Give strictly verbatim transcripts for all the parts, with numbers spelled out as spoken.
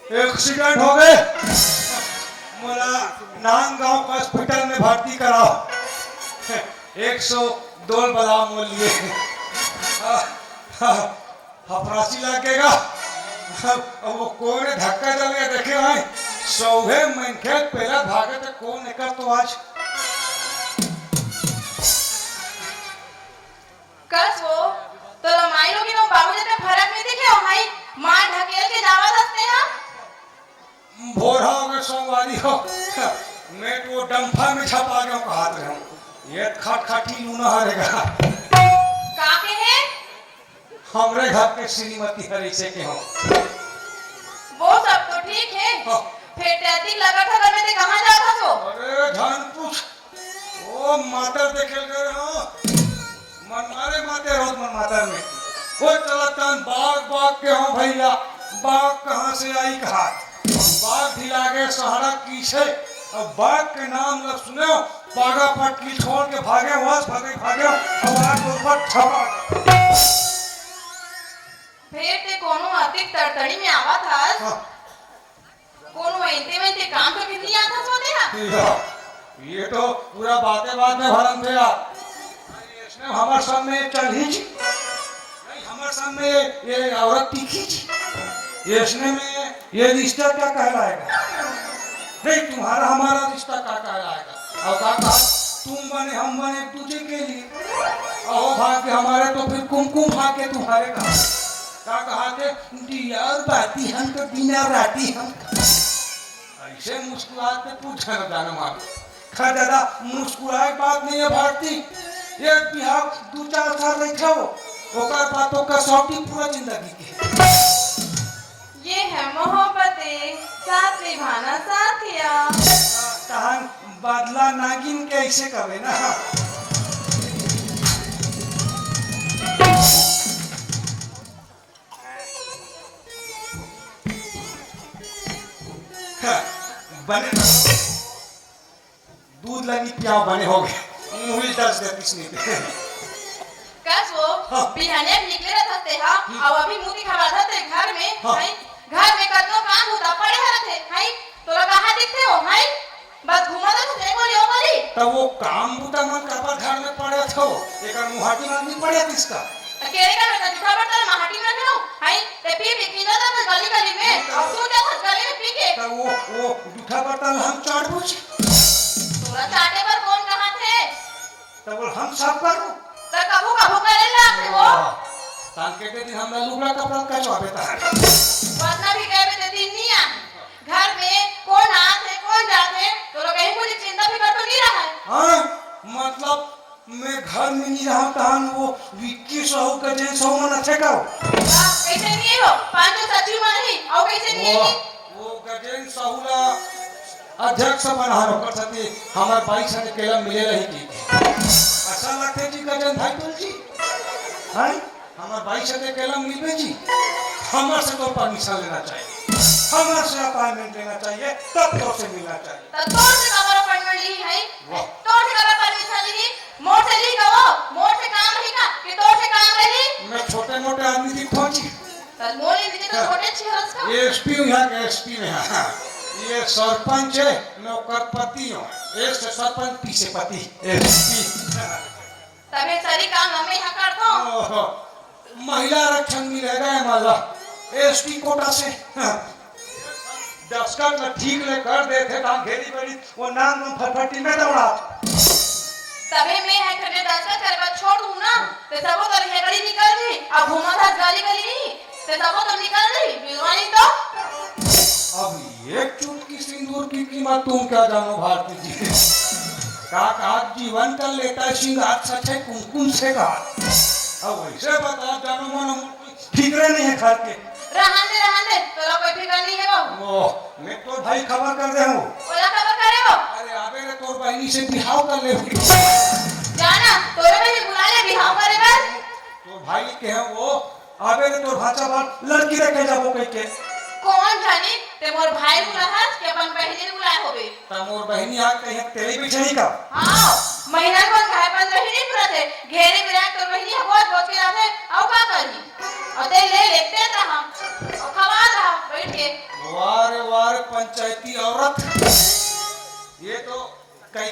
Accident हो गए, मोला नांदगांव के हॉस्पिटल में भर्ती कराओ। एक सौ दो बला मोल लिए। हफरासी लगेगा। अब वो कोन धक्का दे के देखे भाई, सौहे मनखे पेला भागे त कोन एकर तो आज। कस वो, तोला माई लोगिन अउ बाबू जते फरक नइ दिखे हो भाई, मार ढकेल के जावत हस तेहा। भोर हो गए सोमवारी हो, मैं तो डंफर में छपा गया कहत रहे हूँ, ये खटखटी लूना हरेगा। का कहे? हमरे घर के श्रीमती हर ऐसे के हो। वो सब तो ठीक है, हाँ। फिर तैं अतिक लगत हस, घर में ते कहाँ जात हस वो? अरे झन पूछ, ओ मातर देखे ल गए हो, मन मारे माते रहो मन मातर में। ओ चलत तन बाग बाग के हो भैया, बाग कहाँ से आई कहा, बाग ढिला गए सहारा की से। अब बाग के नाम ल सुने हो, पागा पटकी छोड़ के भागे, वहां से भागे, भागे, अब आग के ऊपर छपा। फिर ते कोनो अतिक तड़तड़ी में आवत हस? हाँ। कोनो वैंते वैंते काम तो कितनी आता सोते हा? या, ये तो पूरा बाते बात में भरम थे यार। इसने हमारे सामने चल ही जी। नहीं, हमारे सामने ये, ये औरत दिखी जी। ये इसने में ये रिश्ता क्या कहलाएगा? नहीं, तुम्हारा हमारा रिश्ता क्या कहलाएगा? और का कहा, तुम बने, हम बने एक दूसरे के लिए। अहो भाग्य हमारे तो फिर कुमकुम भाग्य तुम्हारे कहा। का कहा थे, दिया और बाती हम तो दिना राती हम। ऐसे मुस्कुराते पूछे न जाने मार। खा दादा, मुस्कुराए बात नहीं है भारती। एक बिहाव दू चार साल रह जाओ, ओकर बाद तो कसौटी पूरा जिंदगी के। ये है मोहब्बतें, साथ निभाना साथिया। तहन बदला नागिन के ऐसे कबे ना। हाँ, बने। दूध लगी पियाव बने हो गए। मुही दस दे किसने। कस वो, हाँ। बिहाने निकले रहत हस ते हा, हम्म। अब अभी मुंह दिखावत हस ते घर में, हाँ। भाई, घर में कतनो काम होता पड़े रहत हे, भाई, तोला कहाँ दिखते हो, भाई? बस घूमत हस, ए बोली, ओ बोली। तब वो काम बूता मन काबर घर में पड़े थो, एकर मुहाटी मन नहीं पड़े किसका? त केरे का बेटा जूठा बर्तन माटी में रखे हो, भाई, ते पी पी की ना तो गली गली में, अब तू क्या गली में पी के? तब वो, वो जूठा बर्तन हम चाट बुझ। तोला चाटे बर कोन कहा थे? त बोल हम सब करू। त कभू कभू करे ला आथे वो। तान के दिन हमरा लुगड़ा कपड़ा कचवाबे तार। बदला भी कहबे ते दिन नहीं आ। घर में कोन आथे, कोन जाथे, तोला कहीं कुछ चिंता फिकर तो नहीं रहा है। हाँ, मतलब मैं घर में नहीं रहा तहन वो विक्की साहू का जेन साहू मन अच्छे का हो। कैसे नहीं हो? पांचों सचिव मन ही, और कैसे नहीं वो, है? वो गजेंद्र साहू ला अध्यक्ष बनाहन ओकर सेती हमर बाईस हरे केला मिले रही की। अच्छा लगथे जी गजेंद्र भाई टोल जी, हैं? हमर बाईस हरे केला मिलबे जी, हमर से तो परमिशन लेना चाहिए, हमर से अपॉइंटमेंट लेना चाहिए, तब तो से मिलना चाहिए। तो तोर से काबर अपॉइंटमेंट ली है? वाह। तोर से काबर परमिशन ली? मोर से ली कहो, मोर से काम रही का? कि तोर से काम रही? मैं छोटे मोटे आदमी दिखथों जी। त मोर इंद्री तो छोटे छे हरस का। ये एसपी हूँ यहाँ का, एसपी में, हाँ। ये सरपंच है, मैं ओकर पति हूँ। एक से सरपंच, पी से पति, एसपी। तबे सरी काम हमें यहाँ करथो। ओहो, महिला आरक्षण मिलेगा है माला, एसटी कोटा से। हाँ। दस्खत ल ठीक ले कर देथे, त घेरी बेरी वो नाम म फटफटी में दौड़ात। तभे मैं ह तेरे दस्खत करे बर छोड़ दूं ना, ते सबो तोर हेगड़ी निकल जी, अब घूमत हस गली गली नहीं, ते सबो तो निकल जी, बिलवा नहीं तो। अब एक चुटकी सिंदूर की कीमत तुम क्या जानो भारती जी, का कहा जीवन का लेता श्रृंगार सच है कुमकुम से कहा। अब वैसे बता जानो मनो फिक्रे नहीं है घर के। रहन दे, रहन दे, तोला कोई फिकर नहीं है बाबू। ओ, मैं तोर भाई खबर कर दे हूँ। ओला खबर करे हो? अरे आबे रे, तोर बहिनी से बिहाव कर ले। जाना, तोरे बहिनी बुला ले बिहाव करे बर। तोर भाई के हैं वो, आबे रे तोर भाचा बार लड़की देखे जाबो कह के। कौन जानी, ते मोर भाई बुला हस कि अपन बहिनी बुलाए होबे। त मोर बहिनी आ कहीं तेरे पीछे नहीं का? हाँ, महीना कौन खाए पंद्रह ही नहीं पूरा थे। घेरे बिराए तोर बहिनी है, बहुत बहुत के आते, आओ का करी? अउ ते ले लेते रहा, अउ खवा रहा, बैठ के। वाह,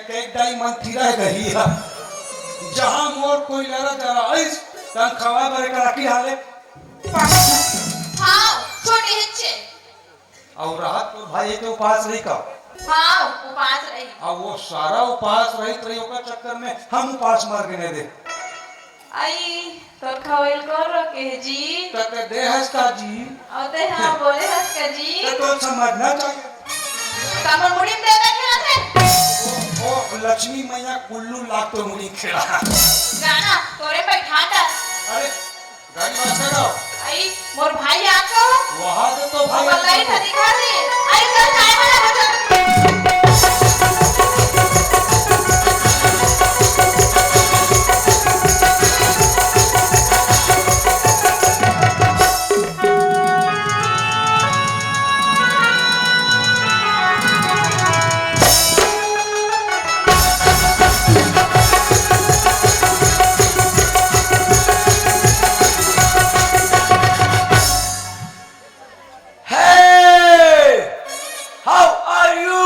एक दाई मन थिरा गही ह। जहाँ मोर कोई लरा जरा आइस, तन खवाए बर करा की हाले। हाँ, छोटे हिच्चे। अउ रात को भाई के उपास रही का? हाँ, उपास रही। अब वो सारा उपास रही, तो ओकर चक्कर में हम उपास मर गए दे। आई, तोर खवैल कौन रोके हे जी? त ते दे हस का जी? अउ ते हाँ बोले हस का जी? त तो समझना चाहिए। त हमर मुड़ी में दे दे खेला थे। ओ, ओ, लक्ष्मी मैया कुल्लू लाग तो मुड़ी खेला। जाना, तोरे बैठा कर। अरे, गाड़ी बंद कर दो। आई, मोर भाई आ तो। वहाँ से तो भाई वो आ गई तो। था, दिखा दी। आई, चल, चाय बना, बच्चा। Hey! How are you?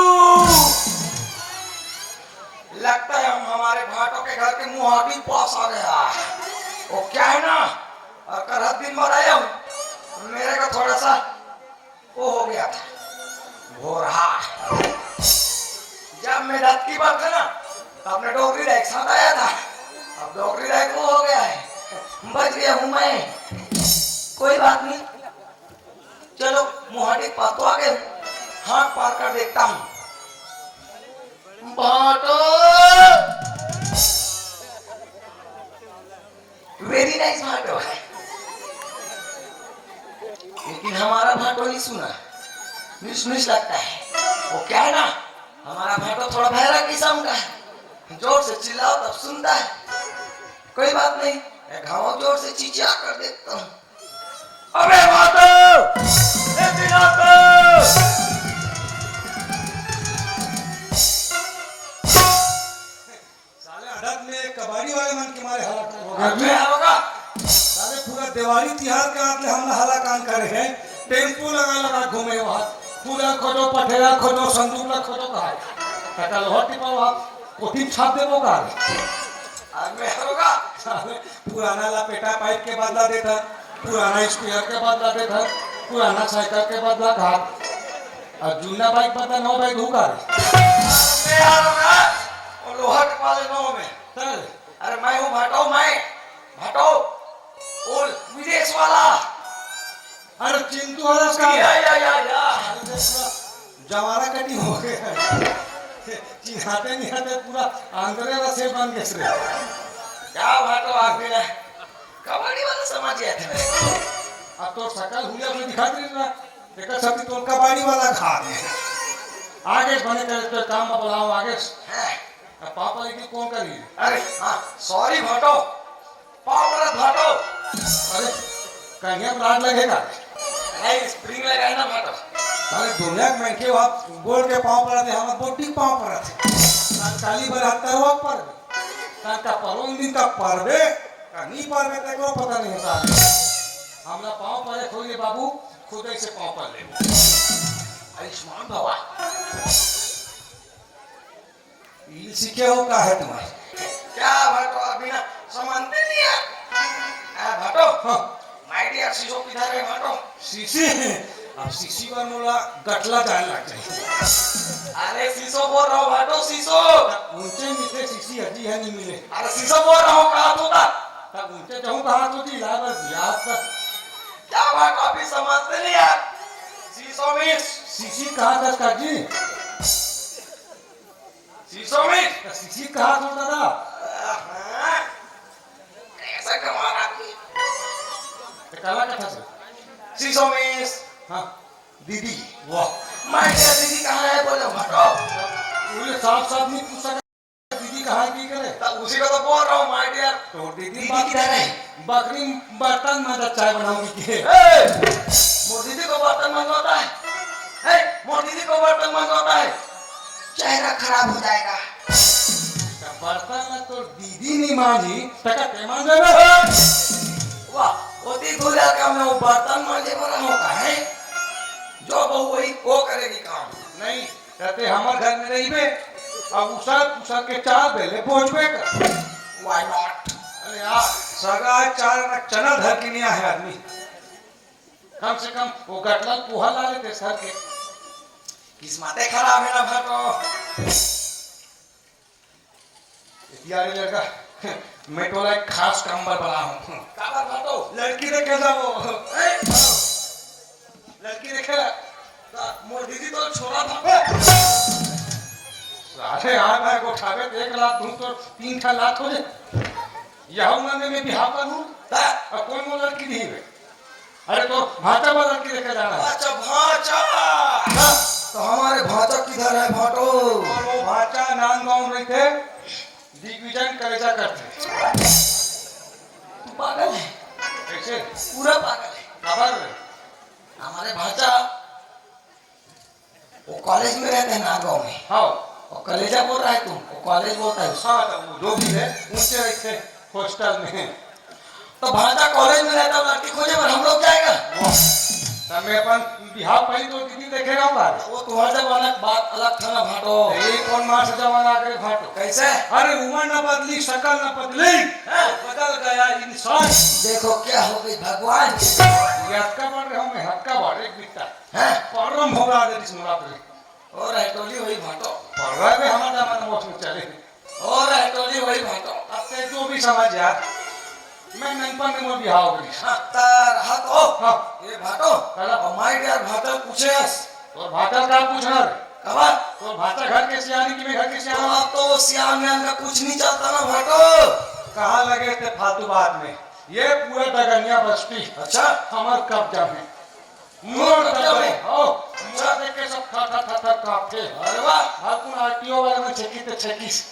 लगता है हम हमारे भाटों के घर के मुहाटी पास आ गया। वो क्या है ना, और कल रात दिन भर आया हूँ, मेरे को थोड़ा सा वो हो गया था, भोरहा। जब मैं रात की बात है ना, तो अपने डोकरी दाई के साथ आया था। अब डोकरी दाई को हो गया है, बच गया हूँ मैं। कोई बात नहीं, चलो, मुहाटी पार तो आ गए, हाथ पार कर देखता हूँ। भाटो, very nice भाटो है, लेकिन हमारा भाटो नहीं सुना, मिस मिस लगता है। वो क्या है ना, हमारा भाटो थोड़ा भैरा किस्म का है, जोर से चिल्लाओ तब सुनता है। कोई बात नहीं, मैं घाव जोर से चिचिया कर देखता हूँ। अबे भाटो! ए दिनाटो! साले अडत में कबाड़ी वाले मन के मारे हल्ला कर हो गया। अबे होगा। साले पूरा दिवाली तिहार के आत ले हमला हल्ला कान करे हैं। टेम्पो लगा लगा घूमे वहाँ। पूरा खोजो, पठेरा खोजो, संदूक ला खोजो कहा। कटा लोहा टिपा वहाँ। कोठी छाप देबो का? अबे होगा। साले पुराना लपेटा पाइप के बदला देता, पुराना स्पीकर के बदला देता, पुराना साइकिल के बदला घात। अब जूना बाइक बदला नवा बाइक हूँ का रे? अरे यार, ना, वो लोहा के पाले नौ में। सर। अरे मैं हूँ भाटो, मैं। भाटो। वो विदेश वाला। अरे चिंटू हरस का? या, या, या, या। अरे देख लो, जवारा कटिंग हो गया। चिन्हाते नहीं आते, पूरा आंध्रे वाला से बन गए रे। क्या भाटो आ गया? कबाड़ी वाला समझ गया था मेरे को। अब तो सकल हुलिया में दिखा दे रहा। देखा सब तो कबाड़ी वाला खा गए। आगे बने करे तो काम में बुलाओ आगे। हाँ। अब पापा लेके कौन करी? अरे हाँ, सॉरी भाटो। पाँव परत भाटो। अरे, कहिया में राड लगेगा? नहीं, स्प्रिंग लगाए ना भाटो। अरे, दुनिया के मनखे बात बोल के पाँव परत है, हमर बोटी पाँव परत है। काली बर हत्तरवा परबे। काल का परोन दिन का परबे, का नहीं परबे, तेको पता नहीं होता। हमला पाँव परे खोई ले बाबू, खुद ऐसे पाँव पर ले। आयुष्मान भवा। ये सीखे हो का है तुम्हारे? क्या भाटो, अभी ना समझते नहीं यार। आ, भाटो। हाँ। My dear शीशो किधर है भाटो? शीशी? अब शीशी पर मोला गटला जाने लग जाए। अरे शीशो बोल रहा हूँ भाटो, शीशो। ऊंचे मीठे शीशी अजी है नहीं मिले। अरे शीशो बोल रहा हूँ, कहा तू था? तब ऊंचे जाऊँ कहा तू जी, लाए बस याद कर। क्या भाटो, अभी समझते नहीं यार। शीशो मिस। शीशी कहा था का जी? शीशो में? तो शीशी कहा था दादा? हाँ, ऐसा कमाल आदमी। तो काला कथा से? शीशो में। हाँ। दीदी। वाह। My dear दीदी कहाँ है? बोलो, भाटो। बोले, साफ साफ नहीं पूछ सका, दीदी कहाँ है, की करे? तो उसी को तो बोल रहा हूँ, my dear। तो दीदी दीदी बात किधर है? बकरी बर्तन में तो चाय बनाऊंगी के। ए, मोर दीदी को बर्तन मंजवाता है। ए, मोर दीदी को बर्तन मंजवाता है। चेहरा खराब हो जाएगा। तो बर्तन में तो दीदी नहीं मांजी, तो का ते मांजे ना? वाह, वो दी धुला का मैं वो बर्तन मांजे वाला हूँ का है? जो बहू वही वो करेगी काम। नहीं, तो ते हमर घर में रहिबे। अब उसर, उसर के चार बेले पहुंचबे कर। Why not? अरे यार, सगा चार में चना धर के नहीं आए आदमी। कम से कम वो गटला पोहा ला लेते सर के। किस्मते खराब है ना भाटो। यार, ये लड़का, मैं तोला एक खास काम बर बला हूँ। काबर भाटो? लड़की देखे ला वो। ए, लड़की देखे ला। त मोर दीदी तो छोरा था। साले, आ मैं गोठावे तो एक लात दूं तो तीन ठा लात हो जाए। यह उम्र में मैं बिहाव कर हूँ। अब कौन वो लड़की नहीं है? अरे, तो भांचा वाला लड़की देखे जाना है। अच्छा, भांचा। हाँ। तो हमारे भांचा किधर है, भाटो? और वो भांचा नांदगांव में थे, दिग्विजय कलेजा करते। तू पागल है। कैसे? पूरा पागल है। खबर? हमारे भांचा वो कॉलेज में रहते हैं नांदगांव में। हाँ। और कलेजा बोल रहा है तू, वो कॉलेज बोलता है। हाँ, तो वो जो भी है, उनसे रहते हॉस्टल में। तो भांचा कॉलेज में रहता, लड़की खोजे पर हम लोग जाएगा। वाह। तब मैं अपन बिहाव पहली तो दीदी देखे रहा हूँ बाहर। वो तुम्हारा जमाना बात अलग था ना भाटो। ये कौन मार से जमाना आ गए भाटो? कैसे? अरे, उम्र ना बदली, शकल ना बदली। हाँ। बदल गया इंसान। देखो क्या हो गई भगवान। ये हक्का बढ़ रहे हो, मैं हक्का बढ़ एक बित्ता। हाँ। परम भोगड़ा दे इस मुराद में। और है टोली वही भाटो। पढ़वा में हमारा जमाना मौसम चले। और है टोली वही भाटो। अब ते जो भी समझ यार, मैं ननपन में मोर बिहाव हो गई। हाँ, तार हाथ हो। हाँ। ये भाटो। हेलो। और माय डियर भाटो पूछे अस। और भाटो का पूछना रे? कबर? तो भाटो घर के सियानी कि मैं घर के तो सियाना? आप तो वो सियान म्यान का कुछ नहीं चलता ना भाटो। कहाँ लगे थे फालतू बात में? ये पूरा डगनिया बस्ती अच्छा। हमार कब्जा में। मोर कब्जा में। हो। मोर देख के सब थर थर थर थर कांपथे। अरे वाह। हर कोन आरटीओ वाले में छेकी ते छेकीस।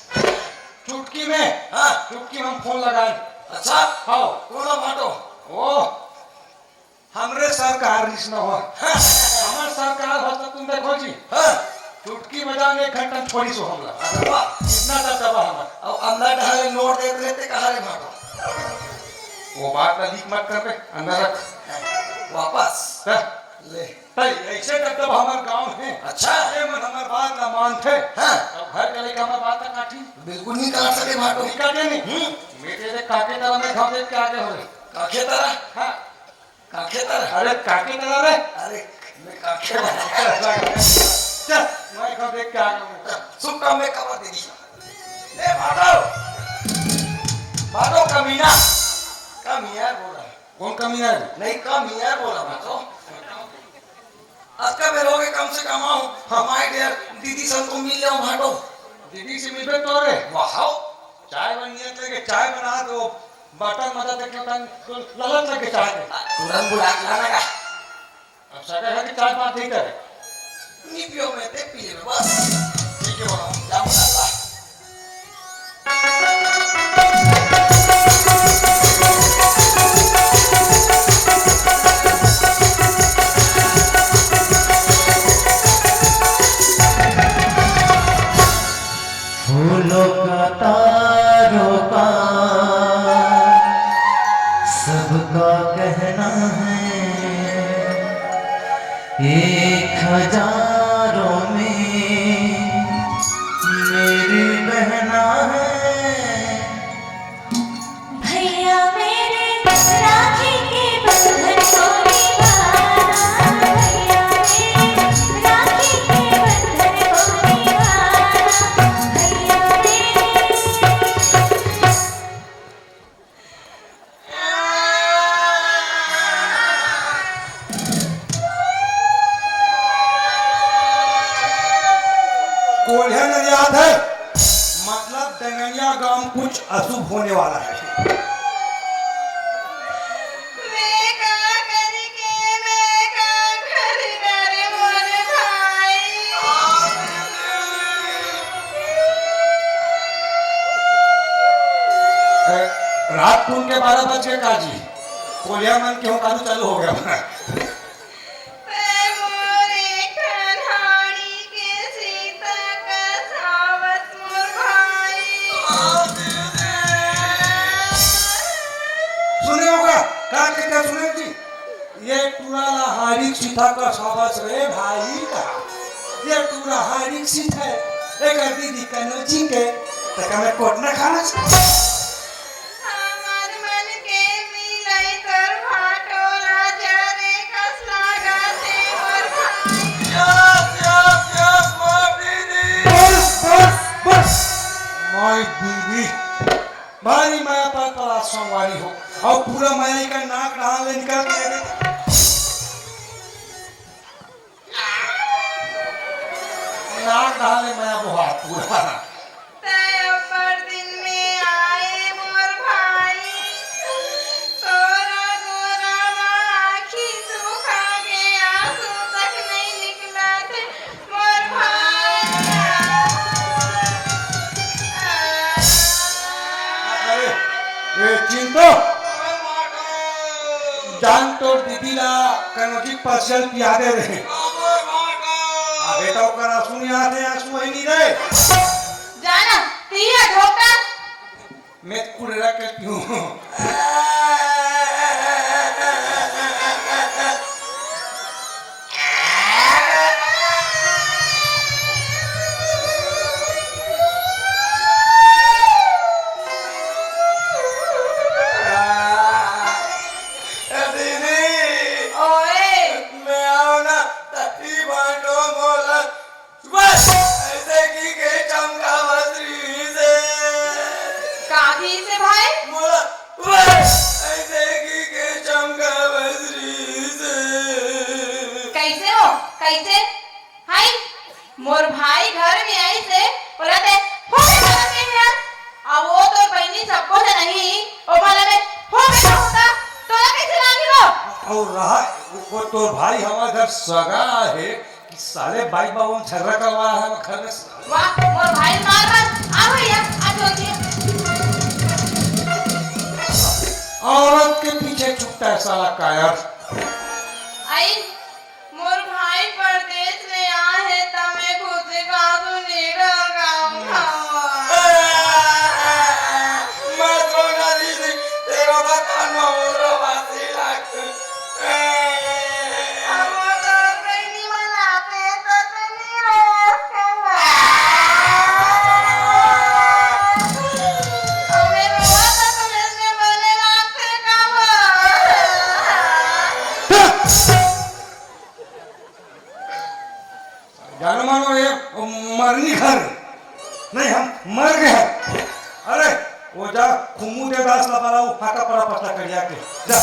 चुटकी में। हाँ। चुटकी में हम फोन लगाए। अच्छा। हाँ। कौन भाटो? ओ, हमरे सरकार रिस न हो। हमार सरकार हो तो तुम देखो जी। हाँ। चुटकी बजाने एक घंटा में छोड़ी सो हमला। अरे वाह। इतना दबदबा हमार। अब अंदर ढाले नोट देते रहते कहाँ रे भाटो? वो बात ला लीक मत कर बे, अंदर रख। वापस? हाँ। ले। तई, ऐसे दबदबा हमार गांव है। अच्छा। ये मन हमार बात ना मानथे। हाँ। अब घर के लेके हमार बात ना काटी। बिल्कुल नहीं काट सके भाटो। नहीं काटे नहीं। हम्म। मैं तेरे काके तरह में घाव देख के आगे हो रहे। काके तरह? हाँ। काके तरह? अरे काके तरह रे। अरे मैं काके तरह। चल, मैं घाव देख के आगे हूँ। सुन काम में कबर दे दी। ए भाटो। भाटो कमीना। कमीना बोला। कौन कमीना है? नहीं, कमीना बोला भाटो। अतका बेर हो गए कम से कम आओ। हाँ। माय डियर, दीदी संग तो मिल लेओ भाटो। दीदी से मिलबे तो रे। वाह। चाय बन नियत लगे, चाय बना दो। बटन मजा देख लो तन, तो ललक लगे चाय के। तुरंत बुला के लाना का। अब सगा है कि चाय बात नहीं करे। नहीं पियो मैं, ते पी ले बस। ठीक है बाबा। जा बुला ला। फूलों का, तारों का, सबका कहना है, एक हजारों में मेरी बहना है। भैया मेरे, राखी के बंधन को निभाना, भैया मेरे, राखी के बंधन को निभाना, भैया मेरे। कोल्हे नरियात है, मतलब डंगनिया गांव कुछ अशुभ होने वाला है। मैं का करी के, मैं का करी रे मोर भाई। ए, रात कुन के बारह बज के काजी, कोलिया मन के हुकारू चालू हो गया। तै मोर एक ठन हाड़ी के सीता कस हावस मोर भाई। सुने होगा, का कहते हैं, सुने जी? ये टूरा ला हाड़ी सीता कस हावस रे भाई का। ये टूरा हाड़ी सीता है। एकर दीदी कनौजी के, त का मैं कोटना खाना? हमर मन के मिलई तोर भाटो ला जरे कस लागत हे मोर भाई। Yes, yes, yes, my दीदी। बस, बस, बस। My दीदी। भारी मया पर परा संगवारी हो। अउ पूरा मया एकर नाक डाल ले निकल के। नाक डाले मया बोहा पूरा। तै अब्बड़ दिन में आए मोर भाई, तोरा गोरा मा आँखी सूखा के आंसू तक नहीं निकलत हे मोर भाई। अरे, ए चिंटू, जान तोर दीदी ला कनौजी के पास चल पिया दे रहे। अबे त ओकर आंसू नहीं आते, आंसू वही नहीं रहे। जाना, तिया धोखा। मैं कुड़रा के पीऊँ। दीदी, ओए। मैं आऊँ ना, तती बांटो मोला। बस, ऐसे की के चमका बजरी से। का की से भाई? मोला, बस, ऐसे की के चमका बजरी से। कैसे हो? कैसे? हाय, मोर भाई घर में आई से, बोला ते, हो गया के यार। अब वो तो बहनी सबको से नहीं, ओ वाला में हो गया होता, तो कैसे लागी हो? और रहा, वो तो भाई हमारे घर सगा है, कि साले बाई बाबू में झगड़ा करवा रहा है घर में। वाह, मोर भाई मार रहा। आ भैया, आ जोतिया। औरत के पीछे छुपता है साला कायर। आई, मोर भाई परदेस ले आ हे, त मैं खुशी खासू निकल गाँव खावा। मैं सोना दीदी, तेरा बता नौरो वासी लाख। जानो मानो ये मरनी घर नहीं, हम मर गए हैं। अरे, वो जा खुम्मू देवदास ला बुलाओ, हाका पड़ा पत्ता करिया के। जा।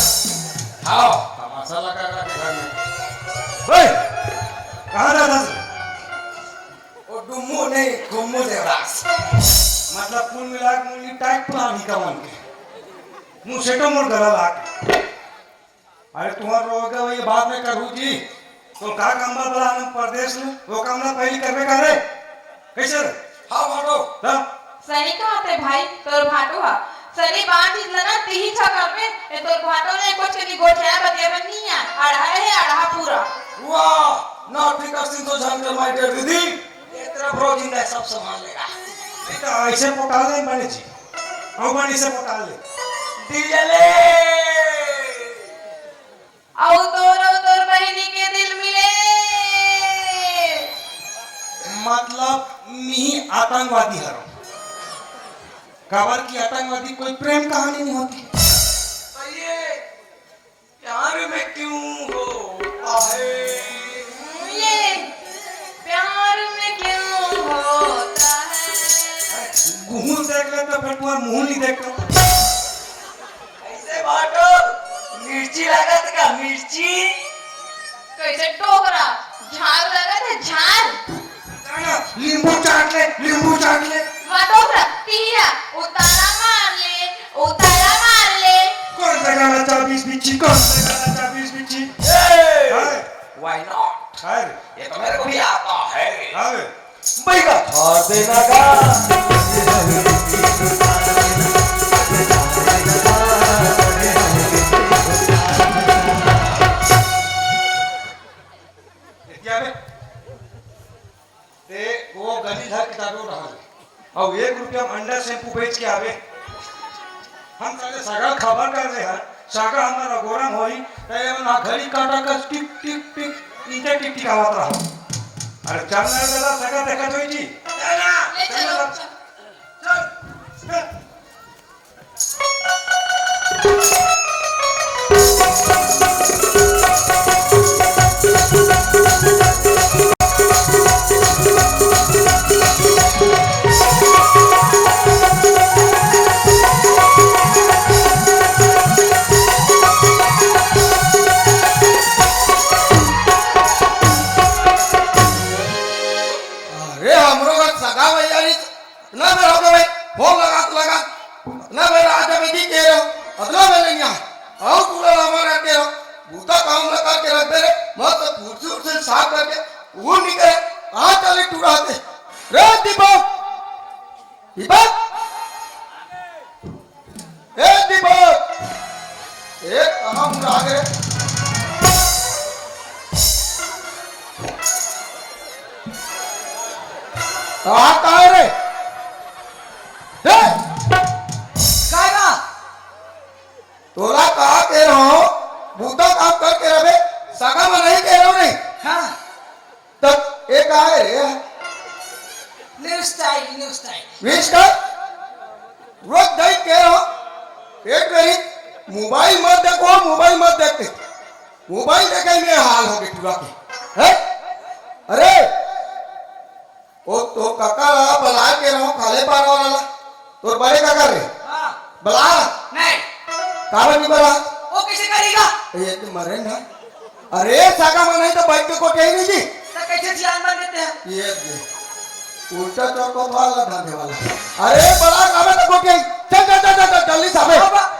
आओ, तमाशा लगा रहा के घर में। ओए, कहाँ जाता है? वो डुम्मू नहीं, खुम्मू देवदास। मतलब कुल मिला के मुंडी टाइट प्लान ही का मन के। मुंह से तो मोर गला लाग। अरे तुम्हार रोगा वही बात में करू जी। तो का काम बा बला हम परदेस में? वो काम ना पहली करबे करे। कैसे रे? हाँ, भाटो। हाँ? सही कहा थे भाई, तोर भाटो हा। सरी बात इतना तिही छा करबे, ए तोर भाटो ने कुछ के गोठिया बतिया बन नहीं है। अढ़ा है, अढ़ा पूरा। वाह, ना फिकर सिंह तो जानकर my dear दीदी। ये तेरा bro जिंदा है, सब संभाल लेगा। नहीं तो ऐसे पोटा ले बने जी। अउ बने से पोटा ले। डीजे ले। अउ तोर, अउ तोर बहिनी के दिल मिले। मतलब, मी आतंकवादी हरो। काबर कि आतंकवादी कोई प्रेम कहानी नहीं होती। ये प्यार में क्यों होता है? ये प्यार में क्यों होता है? घूम देख ले तो फिर तुम्हारा मुंह नहीं देखता। कैसे बाटो? मिर्ची लागत का मिर्ची? कैसे टोकरा? झार लागत है झार? जाना, नींबू चाट ले, नींबू चाट ले। वा टोकरा, पीरा, उतारा मार ले, उतारा मार ले। कौन सा गाना चाबीस बिच्छी, कौन सा गाना चाबीस बिच्छी? ए! हाय। Why not? हाय। ये तो मेरे को भी आता है। हाय। बैगा था देना का। क्या बे? ते वो गली घर किताबें उठा ले। अउ एक रुपया में अंडा शैम्पू बेच के आवे। हम साले सगा खबर कर रहे हैं, सगा हमारा गोरम होई, त ये ना घड़ी काटा कस टिक, टिक, टिक, इनके टिक, टिक आवत रहा। अरे चल ना दादा, सगा देखत होई जी। चल ना, चलो, चलो। चल, चल। अरे, हमरो घर सगा भैया नी, अतना बेर हो गे भाई, फोन लगात लगात, अतना बेर आ जाबे जी के रहो, अतना बेर नइ आए। अउ पूरा लामा रख के रहो, बूता काम ला करके रख दे रे, मस्त कुर्सी उर्सी साफ करके, वो निकले, कहाँ चले टूरा दे। रे दीपक, दीपक, ए दीपक, ए कहाँ मुड़ा गे? कहाँ, कहाँ रे? ए! काय बा? तोला का के रहो, बूता काम करके रहे, सगा मनई के रहो नहीं। हाँ। तब ए का है रे? New style, new style। New style? रोज दई के हो, एक मेरी मोबाइल मत देखो, मोबाइल मत देखते। मोबाइल देखे में हाल हो गए पूरा के। हैं? अरे, ओ तो काका ला बला के रहो, खाले पार वाला ला। तोर बड़े काका रे? हाँ। बला। नहीं। काबर नहीं बला? वो कैसे करेगा? ये तो मरे ना। अरे, सगा मन ही तो बैठ के कोटे ही नहीं जी। तो कैसे सियान बन देते हैं? ये दे। उल्टा चौक को तो वाला धांधे वाला। अरे, बला काबर तो कोटे ही। चल, चल, चल, चल, चल, जल्दी साबे। बाबा।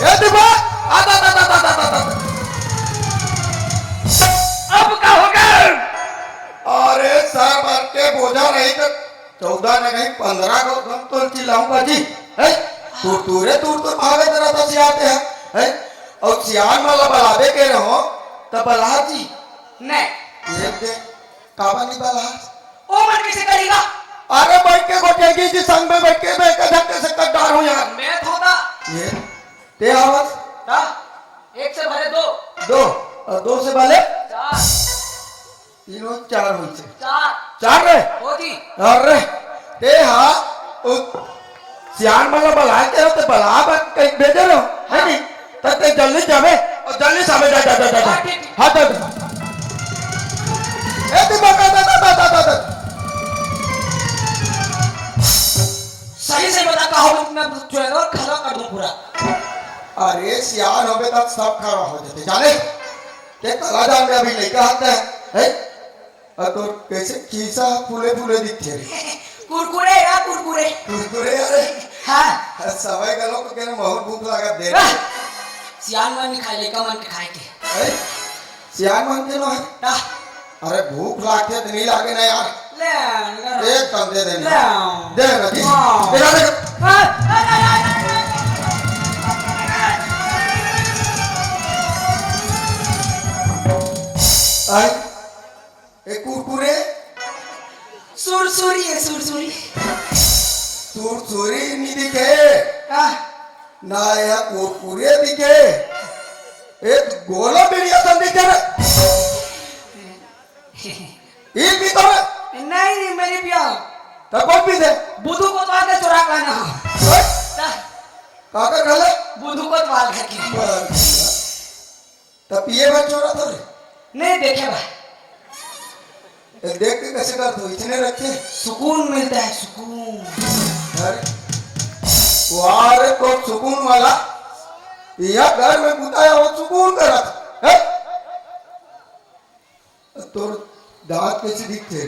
ए दीपा, आ, आ, आ। अब का होगा? अरे, सर भर के बोझा नहीं तो चौदह न कहीं पन्द्रह को हम तो चिल्लाऊंगा जी, है? तू तूरे तू तो भागे तरह तो सियाते हैं, है? और सियान वाला बलावे के रहो, तो बला जी। नहीं। ये दे, काबा नहीं बला? ओ मन कैसे करेगा? अरे बैठ के गोठियागी जी, संग में बैठ के मैं एक झटके से कट डार हूँ यार। मैं थोड़ा। ये, ते आवाज? हाँ, एक से भले दो। दो, और दो से भले? चार। तीनों चार होइसे। चार। चार रे? हो जी। अरे, ते हा, उ, सियान वाला बला के हो, ते बला बन कहीं भेजे रहो, है हाँ। नहीं? तब ते जल्दी जावे, और जल्दी सावे जा, जा, जा, जा, जा। हाँ, ठीक, ठीक। हाँ, जा, जा। ए, तू बता, बता, बता, बता, बता। सही से बता, का हो, मैं जो है ना, खड़ा कर दूं पूरा। अरे, सियान होबे तब सब खड़ा हो जाते, जाने? ते कला जान में अभी लइका हाथ है, है? अ तोर कैसे खीसा फूले फूले दिखथे रे? कुरकुरे या कुरकुरे। कुरकुरे अरे। हाँ। अ सवय घलो के कहना बहुत भूख लागत दे। हाँ। सियान मन खाए, लइका मन के खाए के। अरे, सियान मन के नो है? हाँ। अरे भूख लागथे त नहीं लागे ना यार। ले, ले। एक कम दे दे। ले। दे ना जी। हाँ। दे ना, दे। हाँ। आई। ए कुरकुरे? सुरसुरी है, सुरसुरी। सुरसुरी नहीं दिखे। का? ना यह कुरकुरे दिखे। ए गोला बिड़िया सन दिखे रे। ये भी तो है। नहीं, नहीं, मेरी पिया। तो कौन पी दे? बुधू को तो आके चुरा लाना हो। हैं? ता- काकर घले? बुधू को तो आके। बस। त पिए बर चोरत हो रे? नहीं देखे भाई। ए, देख के कैसे करत हो? इतने रखे? सुकून मिलता है, सुकून। अरे, वाह रे, तो सुकून वाला। यह घर में बुताया हो, सुकून करत है। तोर दांत कैसे दिखते?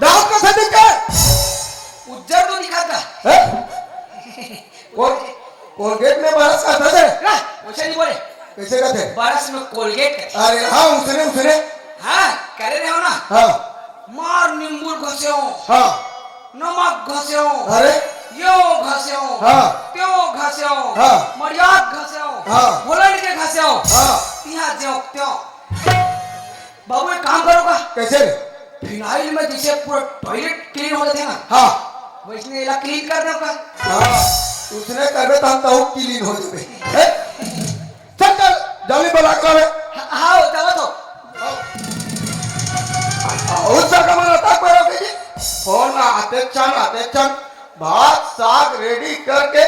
दांत कैसे दिखते? उज्जर तो दिखाता। हैं? कोल-, कोलगेट में बरस का था रे? ना, वैसे नहीं बोले। कैसे कहते? बरस में कोलगेट कहते। अरे हाँ, उसने, उसने। हाँ, करे रहे हो ना। हाँ। मार नींबू घस्यो। हाँ। नमक घस्यो। अरे। यो घस्यो। हाँ। त्यो घस्यो। हाँ। मर्याद घस्यो। हाँ। होलैंड के घस्यो। हाँ। तिहा ज्यो त्यो। बाबू, एक काम करो का? कैसे रे? फिनाइल में जैसे पूरा टॉयलेट क्लीन हो जाते हैं ना, हाँ। वैसने एला क्लीन कर दो का? हाँ, उसने करबे त हम तो क्लीन हो जाबे। हैं? चल, चल, जल्दी बला के लावे। हाँ, हाँ, जावा तो। आते क्षण, आते क्षण भात साग ready करके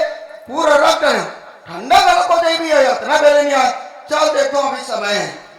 पूरा रख डरे हंव। ठंडा घलो हो जाही भैया, अतना बेरा नइ आय। चल देखथंव, अभी समय हे।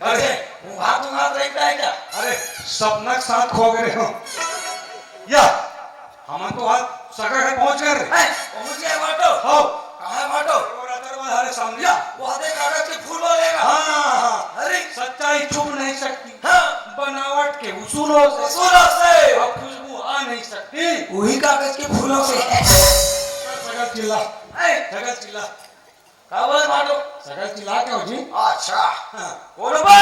अरे, वो हाथ उंगात रहिथे का? अरे, सपना के साथ खो गे हंव। या, हमन तो आज सगा घर पहुंच गे रे। हैं, पहुंच गे भाटो? हव। कहाँ हे भाटो? वो रतन वाला हरे सामने। या, वो आधे कागज के फूल वाले का। हाँ, हाँ, हाँ। अरे। सच्चाई छुप नहीं सकती। हाँ। बनावट के उसूलों से। उसूलों से। अब खुशबू आ नहीं सकती। वही कागज के फूलों से। सगा चिल्ला। हैं? सगा चिल्ला। का बोले भाटो? सगा चिल्ला के हो जी। अच्छा। हाँ। कोन बे?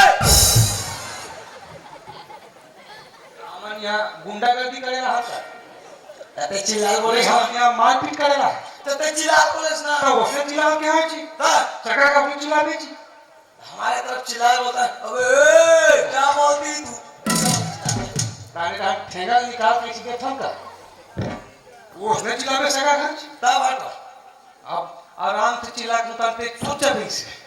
हमन यहाँ गुंडागर्दी करे ला हन का? त तैं चिल्ला बोले हन। हमन यहाँ मारपीट करे ला। त तैं चिल्ला बोले ना। त ओसने चिल्ला के हाँ जी। हाँ। सगा का भी चिल्ला दे जी। हमारे तरफ चिल्ला बोलता है, "अबे, क्या बोलती तू?" ताने तान ठेंगा निकाल के सीधे थम का। ओसने चिल्ला बे सगा का। तब हटो। अब आराम से चिल्ला के उतारते, चुपचाप ही से।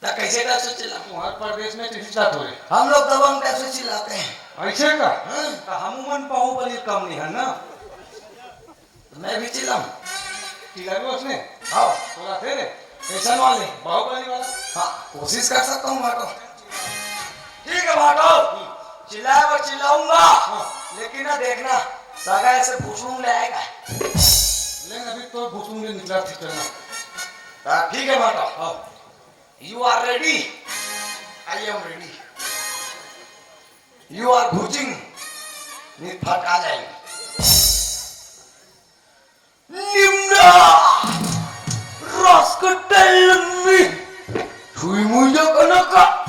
त कैसे डर से चिल्ला? तुम्हारे परदेश में तो चिल्लात हो रे। हम लोग दबंग टाइप से चिल्लाते हैं। ऐसे का? हाँ। त हमू मन बाहुबली कम नहीं है ना। त मैं भी चिल्लाऊं? चिल्ला भी ओसने? हाँ। बोला थे रे। कैसन वाले? बाहुबली वाला। हाँ, कोशिश कर सकता हूँ भाटो। ठीक है भाटो, चिल्लाए बर चिल्लाऊंगा, हाँ। लेकिन ना देखना, सगा ऐसे भुसुंग ले आएगा। लेकिन अभी तो भुसुंग ले निकला थी चलना। हाँ, ठीक है भाटो। हाँ। You are ready? I am ready. You are bhujing. नहीं फटा जाएंगे। निम्ना रस के तेल में छुई मुई जो कनक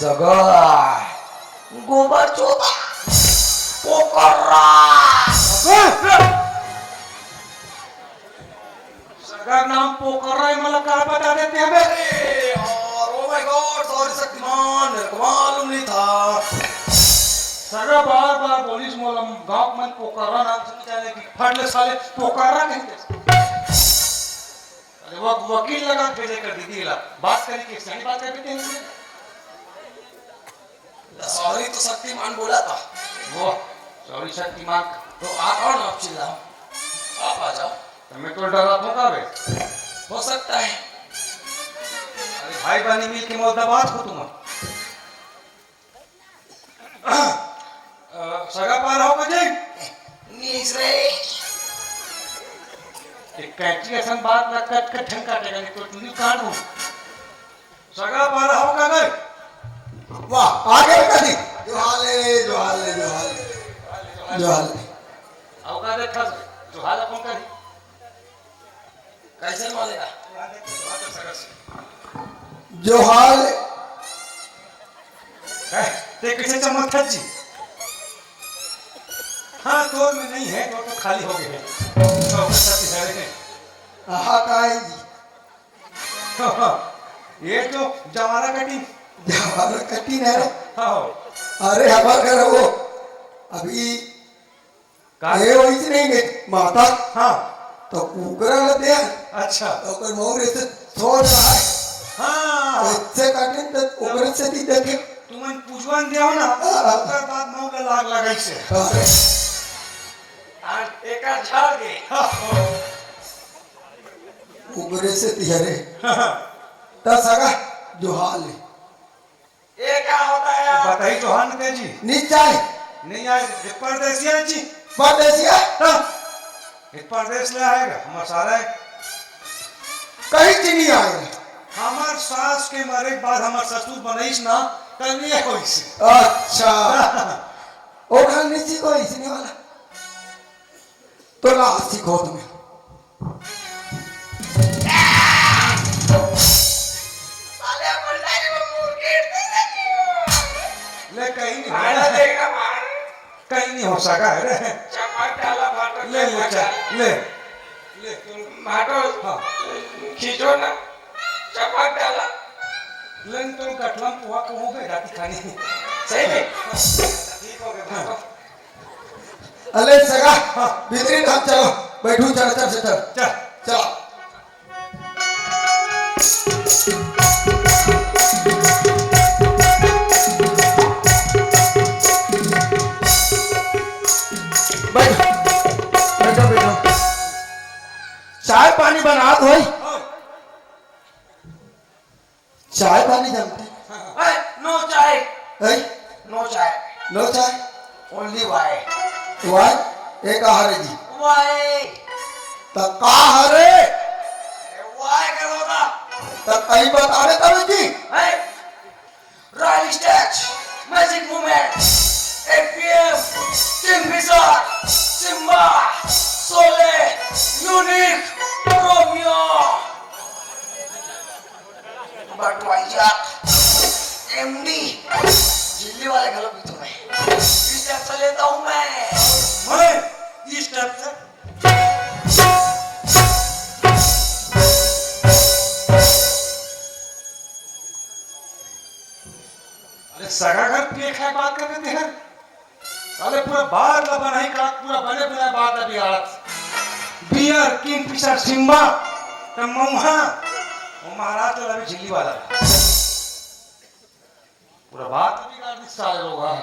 सगा गोबर चोदा पोकर्रा। सगा नाम पोकर्रा है, मला का बता देते हैं बे? अरे यार, oh my God, sorry Shaktimaan, मेरे को मालूम नहीं था। सगा बार बार बोलिस मोला गांव मन पोकर्रा नाम से नहीं जाने की, फट ले साले पोकर्रा कहिथे। अरे वो वकील लगा भेजे कर दीदी ला, बात करी कि सही बात कर देते हैं। Sorry तो शक्तिमान बोला था। वो sorry शक्तिमान। तो आ, आओ ना, आप चिल्लाओ, आप आ जाओ। तो मैं तो डरात हूँ का बे? हो सकता है। अरे भाई बहनी मिल के मोर दबात हो तुम। अ, सगा पारा हो का जी? नीस रे। एक कैंची असन बात ना कट कट ठन काटेगा, नहीं तो चुनी काट दूँ। सगा पारा हो का गए? वाह, आ गए कदी। जोहार ले, जोहार ले, जोहार ले। जोहार ले। आओ का देखा से, जोहार कौन करी? कैसे मानेगा? जोहार ले। हैं? ते कैसे चमक था जी? हाँ, तोर में नहीं है, तोर तो खाली हो गए हैं। तो अपने साथी सारे हैं। आहा, का है जी? ये तो जवारा कटिंग। जवारा कटिंग है। हाँ। अरे, हमार घर वो अभी का? ये वही से नहीं गई, माता। हाँ। तो कुकरा ल दे। अच्छा। तो ओकर मौर ऐसे छोड़ रहा है। हाँ। तो इससे काटे तो ओकरे से भी देखे। तुमन पूजवन देव ना, हाँ। ओकर बाद मौर ला लाग लगाई से। अरे। आज एका झाड़ के। हाँ। ओकरे से तिहरे। हाँ। त सगा जोहार ले। ये क्या होता है यार? बताई जोहार न जी। नहीं चाहे। नहीं आए, ये परदेसिया जी। परदेसिया? हाँ। ये परदेस ले आएगा, हमार सारा है। कहीं से नहीं आएगा। हमार सास के मरे के बाद हमार ससुर बनईस ना, तब ये होइस। अच्छा। ओढ़ल नहीं सीखो इसने वाला। तो ना सीखो तुम्हें। साले अपन लाइन में मुर्गी इतने नहीं। ले कहीं नहीं। भाड़ा देगा भाड़ा। कहीं नहीं हो सका है रे। चपक डाला भाटो, ले, ले, चपक चल, डाला। ले। ले, तू भाटो, हाँ। खींचो ना, चपक डाला। ले, तू गठलम पोहा कहूँ पे राती खानी। सही में? ठीक हो गया, भाटो। अले सगा, हाँ। भीतरी धाम चलो, बैठू, चल, चल से चल। चल। चल। बैठ, बैठो, बैठो। चाय पानी बनात होई? चाय पानी जमती? ए, no चाय। ए? No चाय। No चाय? Only वाय। वाय? ए का हरे जी? वाय। त का हरे? ए, वाय के होता। त कहीं बतावे तब जी? ए, royal stag, magic movement, APM, Kingfisher, Simba, Sholay, unique, Romeo, Budweiser, MD, झिल्ली वाले घलो पीथों मैं। इस टाइप से लेता हूँ मैं। मैं इस टाइप से। अरे सगा घर पिए खाए बात कर रहे थे। साले पूरा बार ला बनाई का, पूरा बने बनाए बार ला बिगाड़त। बियर, किंगफिशर, सिम्बा, त मऊहा, वो महाराज तो रवि झिल्ली वाला। पूरा बार तो बिगाड़ दी साले लोग, हाँ।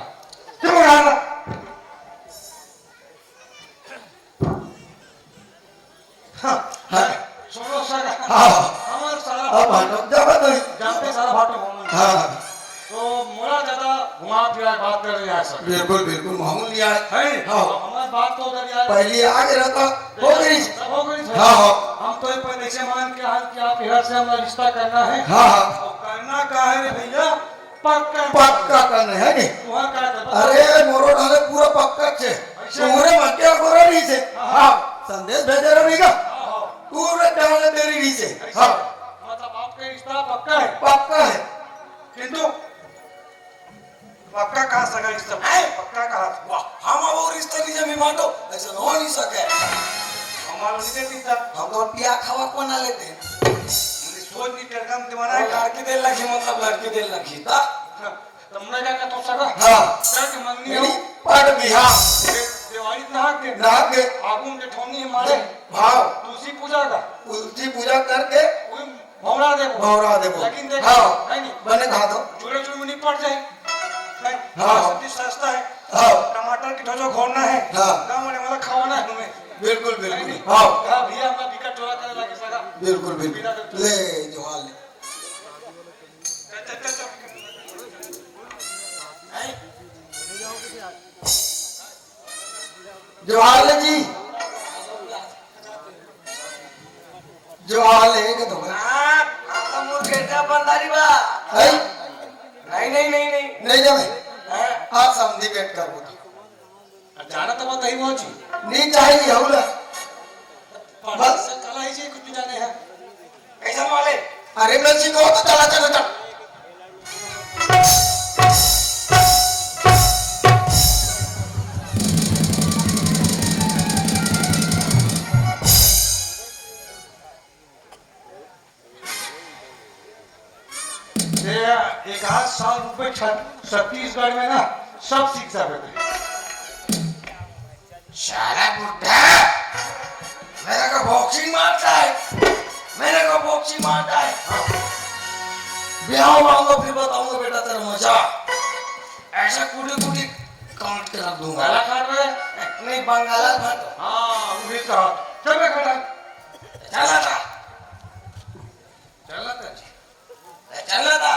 चुप रहा ना। हाँ, हाँ। सुनो सर, हाँ। हमारे सारा अब भाटो, जब नहीं। जानते सारा भाटो हम। हाँ। तो मोला ज्यादा घुमा फिरा बात कर रही है सर। बिल्कुल, बिल्कुल, माहौल नहीं आए। है? हाँ। हमारी बात तो उधर यार। पहले आगे रहता, हो गई। सब हो गई सर। हाँ, हाँ। हम तो ये पैसे मान के आए कि आप यहाँ से हमारा रिश्ता करना है। हाँ, हाँ। और करना का है रे भैया? पक्का। पक्का करना है नहीं? तुहार का है? अरे, मोरो डाले पूरा पक्का छे। अच्छा। तुम्हारे मन के गोरा नहीं से। हाँ। हाँ, संदेश भेजे रहे नहीं का? हाँ। पूरे डाले तेरी नहीं से। अच्छा। हाँ। मतलब आपका रिश्ता पक्का है? पक्का है। किंतु पक्का कहा सगा रिश्ता है? पक्का कहा? वाह, हम वो रिश्ता नहीं जमी मानो, ऐसा हो नहीं सके। हमारा नहीं रिश्ता। हम तो पिया खावा को ना लेते। सोच नहीं कर काम दिमाग है। लड़की दे लगी, मतलब लड़की दे लगी। ता? तुमने क्या कहा तो सगा? हाँ। क्या के मंगनी हो? नहीं, पढ़ भी हाँ। दे-, देवारी नहा के? नहा के। आगू में ठोनी है मारे। भाव। तुलसी पूजा का? तुलसी पूजा करके। कोई भौरा देबो। भौरा देबो। लेकिन देख, हाँ। है नहीं? बने कहा तो। चूड़े चूड़े में नहीं पड़ जाए। नहीं? हाँ। सब्जी सस्ता है। हाँ। टमाटर की ढोचो घोरना है। हाँ। गाँव वाले वाला खावाना है तुम्हें। बिल्कुल, बिल्कुल। है नहीं? हाँ। हाँ, भैया अपना बिकट टोला करे लाके सगा। बिल्कुल, बिल्कुल। बिना तो ले, जोहार ले। जोहार ले जी। जोहार ले के तो। हाँ, आप तो मोर बेटा बंदारी बा। है? नहीं, नहीं, नहीं, नहीं। नहीं जावे। हाँ। आप समझी बैठ कर बोलो। जाना तो मत ही वो जी। नहीं चाहिए, हौला। बस। कला ही जी कुछ भी जाने हैं। कैसन वाले? अरे, मैं जी को तो चला, चला, चला। ये एक आध साल रुक के छत-, छत्तीसगढ़ में ना सब सीख जाबे। साला बुड्ढा, मेरे को बॉक्सिंग मारता है, मेरे को बॉक्सिंग मारता है। ब्याह में आऊंगा, फिर बताऊंगा बेटा तेरा मजा। ऐसा कूटी कूटी काट के रख दूंगा। काला काट रहे? नहीं, बंगाला काट। हाँ, वो भी कहा। चल बे खटा। चला था। चला था जी। ए, चला था।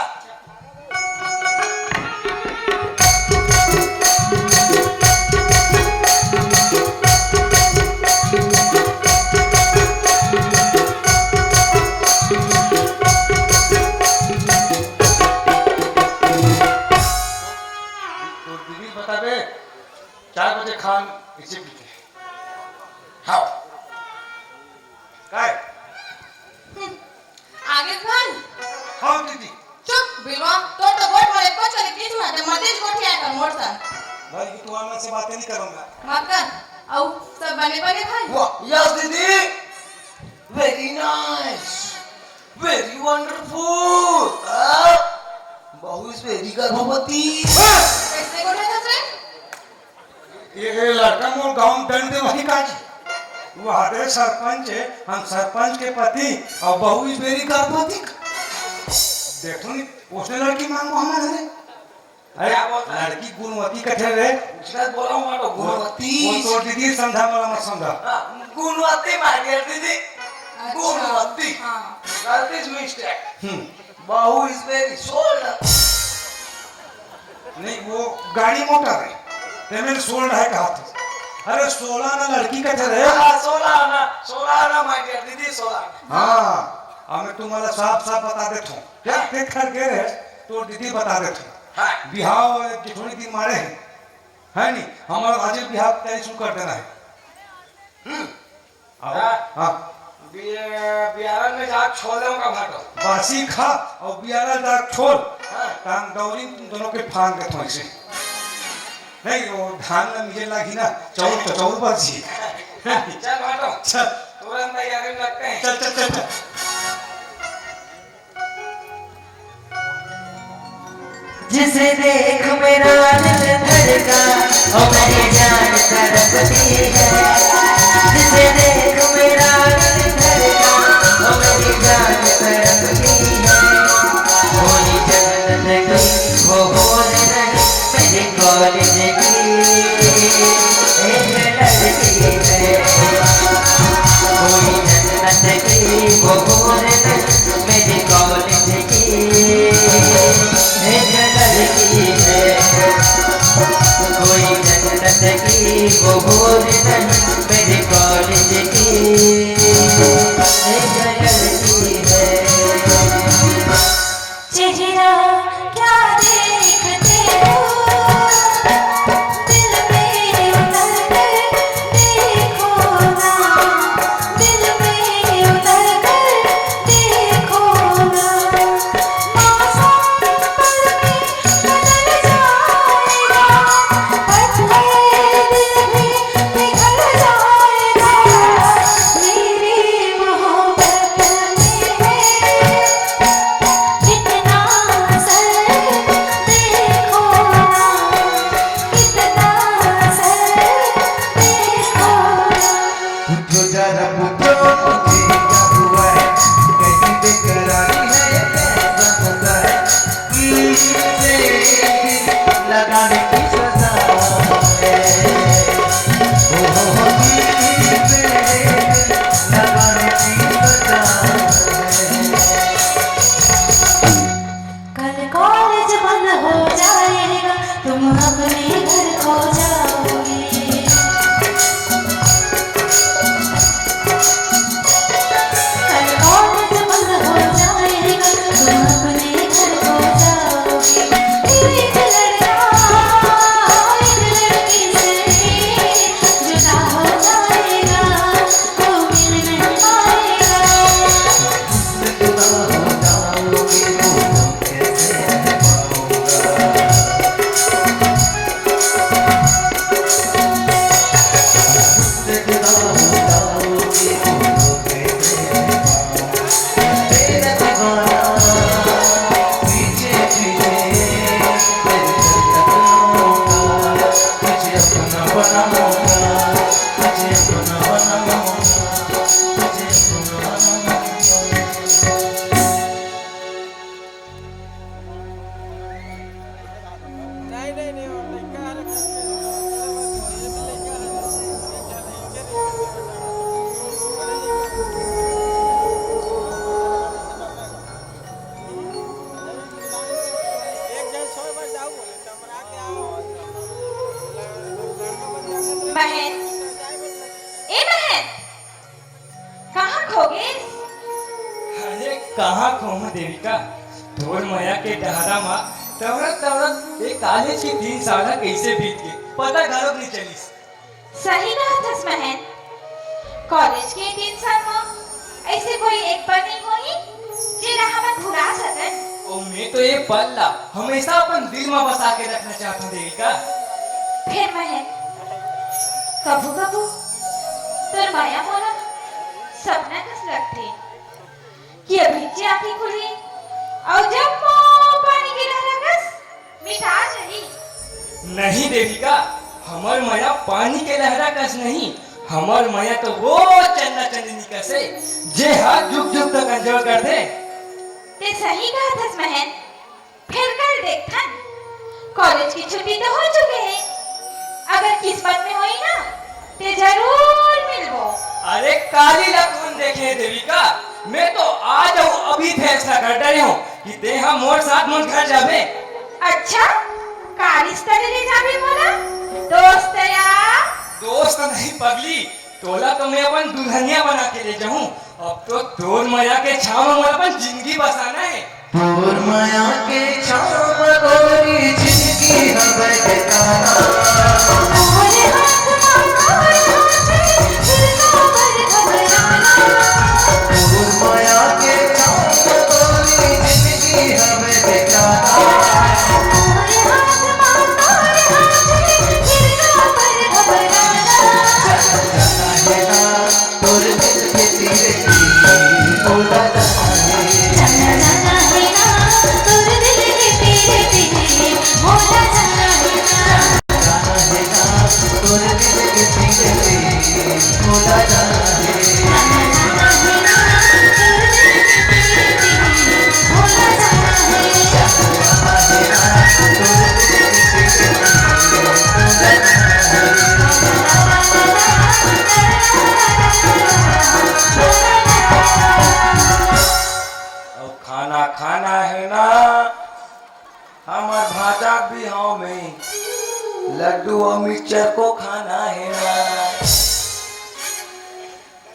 तोर दीदी बताबे, चार बजे खान इसे पीते। हाँ। Yes, दीदी। Very nice, very wonderful। हाँ? बहू is very गर्भवती। कैसे बोले तुझे? ये, ये लड़का मोर गांव में दंड दे वही काज। वो हरे सरपंच है, हम सरपंच के पति, और बहू is very गर्भवती। देखो नहीं, उसने लड़की मांगो हमारे। अरे, क्या बोलता है? लड़की गुणवती कथे रे। उसने बोला हूँ, मैं तो गुणवती। वो, वो तो दीदी समझा, मला मत समझा। हाँ, गुणवती, my dear दीदी। अच्छा। गुणवती। हाँ। That is mistake। हम्म। बहू is very sold। नहीं, वो गाड़ी मोटर है, ते मैंने सोल्ड है कहा था। अरे, सोलह आना लड़की कथे रे। हाँ, सोलह आना, सोलह आना, my dear दीदी, सोलह आना। हाँ, अब मैं तुम्हाला साफ साफ बता देता हूँ। क्या? ते घर गे रहे, तो दीदी बता देता हूँ। हाँ। बिहाव जेठोनी दिन मारे है, है नी? हमारा आज बिहाव की तैयारी शुरू कर देना है। हम्म। आओ। हाँ। हाँ। बि-, बियारा में जाके छोले का भाटो। बासी खा और बियारा जाके छोल। हाँ। तान दौरी तुम दोनों के फांग के थोड़ी से। नहीं, वो धान में मुझे लगी ना, चौर तो चौर बची। चल भाटो। चल। तुरंत तैयारी में लगते हैं। चल, चल, चल, चल। जिसे देख मेरा दिल धड़का, ओ मेरी जान तड़पती है। जिसे देख मेरा दिल धड़का, ओ मेरी जान तड़पती है। कोई जन्नत की वो हूर नहीं, मेरे कॉलेज की एक लड़की है। कोई जन्नत की वो हूर नहीं, मेरे कॉलेज की एक लड़की है। कोई जन्नत की वो हूर नहीं, मेरे कॉलेज की एक लड़की है। चेहरा क्या देखते हो, दिल में उतर कर देखो ना, दिल में उतर कर देखो ना। मौसम पल में बदल जाएगा, पतले दिल भी पिघल जाएगा। मेरी मोहब्बत में है इतना असर, देखो ना, इतना असर, देखो ना। पूछो जरा, पूछो मुझे क्या हुआ है, कैसी बेकरारी है, ये कैसा नशा है, दिल से दिल लगाने की सजा है। ओ हो हो, दिल से दिल लगाने की सजा है। कल कॉलेज बंद हो जाएगा, तुम अपने घर खो जाओगे। कल कॉलेज बंद हो जाएगा, तुम अपने घर खो जाओगे। एक लड़का एक लड़की से जुदा हो जाएगा, वो मिल नहीं पाएगा। बहन, ए बहन, कहाँ खो गेस? अरे, कहाँ खोहूँ देविका, तोर मया के डहरा मा तवरत तवरत ये कॉलेज के तीन साल ह कइसे बीत गे, पता घलोक नइ चलिस। सही कहत हस बहन, कॉलेज के तीन साल मा ऐसे कोई एक पल नइ होही जेला हमन भुला सकन। अउ मैं तो ये पल ला हमेशा अपन दिल मा बसा के रखना चाहत हूँ देविका। फेर बहन, कभू कभू तोर मया मोला सपना कस लगथे कि अभी आँखी खुलही अउ जम्मो पानी के लहरा कस मिटा जाही। नहीं देविका, हमर मया पानी के लहरा कस नहीं, हमर मया तो वो चंदा चंदनी कस हे, जे हा जुग जुग तक अंजोर करथे। ते सही कहत हस महन, फेर कल देखथन। कॉलेज की छुट्टी तो हो चुके हे, अगर किस्मत में होही ना, ते जरूर मिलबो। अरे काली ला कोन देखे हे देविका, मैं तो आज अउ अभी फैसला कर डरे हूँ कि ते हा मोर साथ मोर घर जाबे। अच्छा, का रिश्ता ले ले जाबे मोला? दोस्त या? दोस्त नहीं पगली, तोला तो मैं अपन दुल्हनिया बना के ले जाहूँ। अब तो तोर मया के छाँव में मोला अपन जिंदगी बसाना हे। तोर मया के छाँव में गोरी जिंदगी हवय ठिकाना। तोरे हाथ मा तोरे हाथ हे, फिर काबर घबराना। तोर मया के छाँव में गोरी जिंदगी हवय ठिकाना। तोरे हाथ मा तोरे हाथ हे, फिर काबर घबराना। जाना हे ना तोर दिल के तीर तीर, मोला जाना हे। जाना, जाना हे ना तोर दिल के तीर तीर, मोला जाना हे ना। जाना हे ना तोर दिल के तीर तीर, मोला जाना हे। जाना, जाना हे ना तोर दिल के तीर तीर, मोला जाना हे। जाना हे ना तोर दिल के तीर तीर, मोला जाना हे। अउ खाना खाना हे ना, हमर भांचा के बिहाव में लड्डू अउ मिक्सचर को खाना हे ना।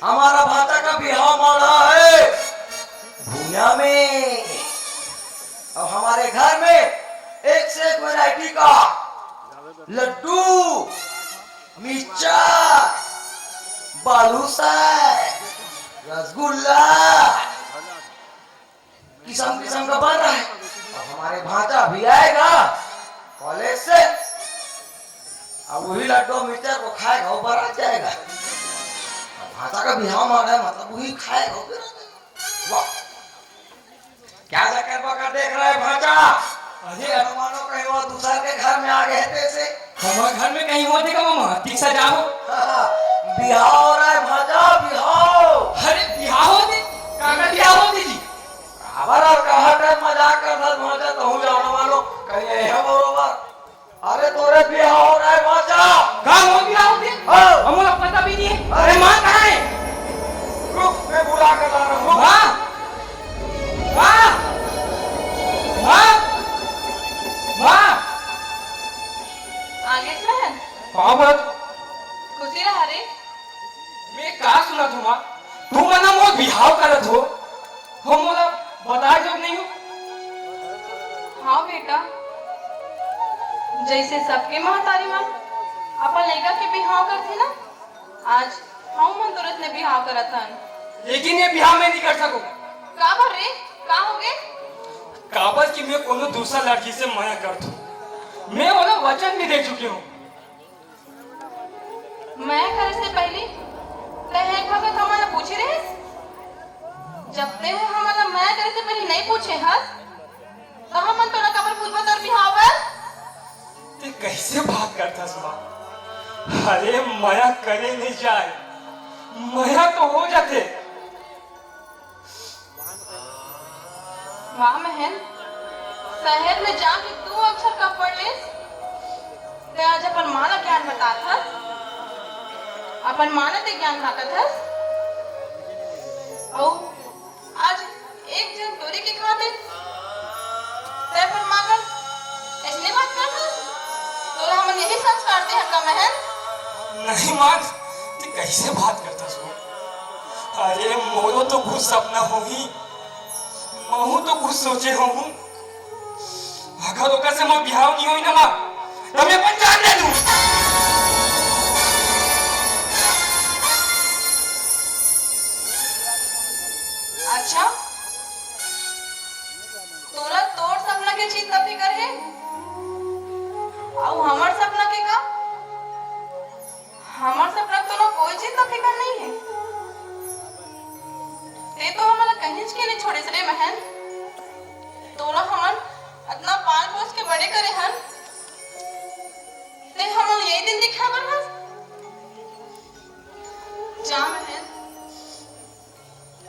हमारा भांचा का बिहाव माड़ा हे भुइयां में, अउ हमारे घर में एक से एक वैरायटी का लड्डू, मिक्सचर, बालूशाह, रसगुल्ला, किसम किसम का बन रहा है। अब हमारे भांचा भी आएगा कॉलेज से, अब वही लड्डू मिक्सचर को खाएगा, वो बड़ा जाएगा। अब भांचा का बिहाव माड़ा है, मतलब वही खाएगा, वो बड़ा जाएगा। वाह, क्या चक्कर पकड़ देख रहा है भांचा? अरे, अरे मानो कहीं वो दूसर के घर में आ गए थे से। हमर घर में कहीं होथे का मामा? ठीक से जाओ। बिहाव हो रहा है भांचा, बिहाव। अरे बिहाव होथे? काकर बिहाव होथे जी? काबर अउ कहाँ टाइम मजाक करथस भांचा, तहूँ जानो मानो कहीं है बरोबर। अरे तोरे बिहाव हो रहा है भांचा। का मोर बिहाव होथे? हाँ। हमला पता भी नहीं है। अरे माँ कहाँ है? रुक, मैं बुला कर ला रहा हूँ। माँ, माँ, माँ, माँ। आगे सर। पाँव परत। खुशी रहा रे। मैं का सुनत हूँ माँ? तुमन मोर बिहाव करत हो, हो मोला बताए जोग नहीं हो। हाँ बेटा, जैसे सबके महतारी मन अपन लइका के बिहाव करथे ना, आज हमन तुरंत ने बिहाव करत हन। लेकिन ये बिहाव मैं नहीं कर सकूं। काबर रे, का हो गे? काबर कि मैं कोनो दूसरा लड़की से मया करत हूँ, मैं ओला वचन भी दे चुके हूँ। मया करे से पहिली तैं एक वक्त हमन ला पूछे रहिस? जब तैं हमन ला मया करे से पहिली नइ पूछे हस, त हमन तोला काबर पूछबो तोर बिहाव बर? तैं कइसे बात करथस माँ? अरे मया करे नइ जाय, मया तो हो जाथे। वाह महन, शहर में जाके दू अक्षर का पढ़ लेस, ते आज अपन माँ ला ज्ञान बतात हस, अपन माँ ला ते ज्ञान बांटत हस। अउ आज एक झन टोरी के खातिर ते अपन माँ कर अइसने बात करथस? तोला हमन यही संस्कार दे हन का महन? नहीं माँ, ते कइसे बात करथस वो? अरे मोरो तो कुछ सपना होही, महूँ तो कुछ सोचे होहूँ। अगर ओकर से मोर बिहाव नहीं होई ना माँ, त मैं अपन जान दे दूँ। अच्छा, तोला तोर सपना के चिंता फिकर हे, अउ हमर सपना के का? हमर सपना तोला कोई चीज का फिकर नहीं है। ते तो हमन ला कहीं के नहीं छोड़े रे महन। तोला हमन अतना पाल पोस के बड़े करे हन, ते हमन यही दिन दिखा बर हस। जा महन,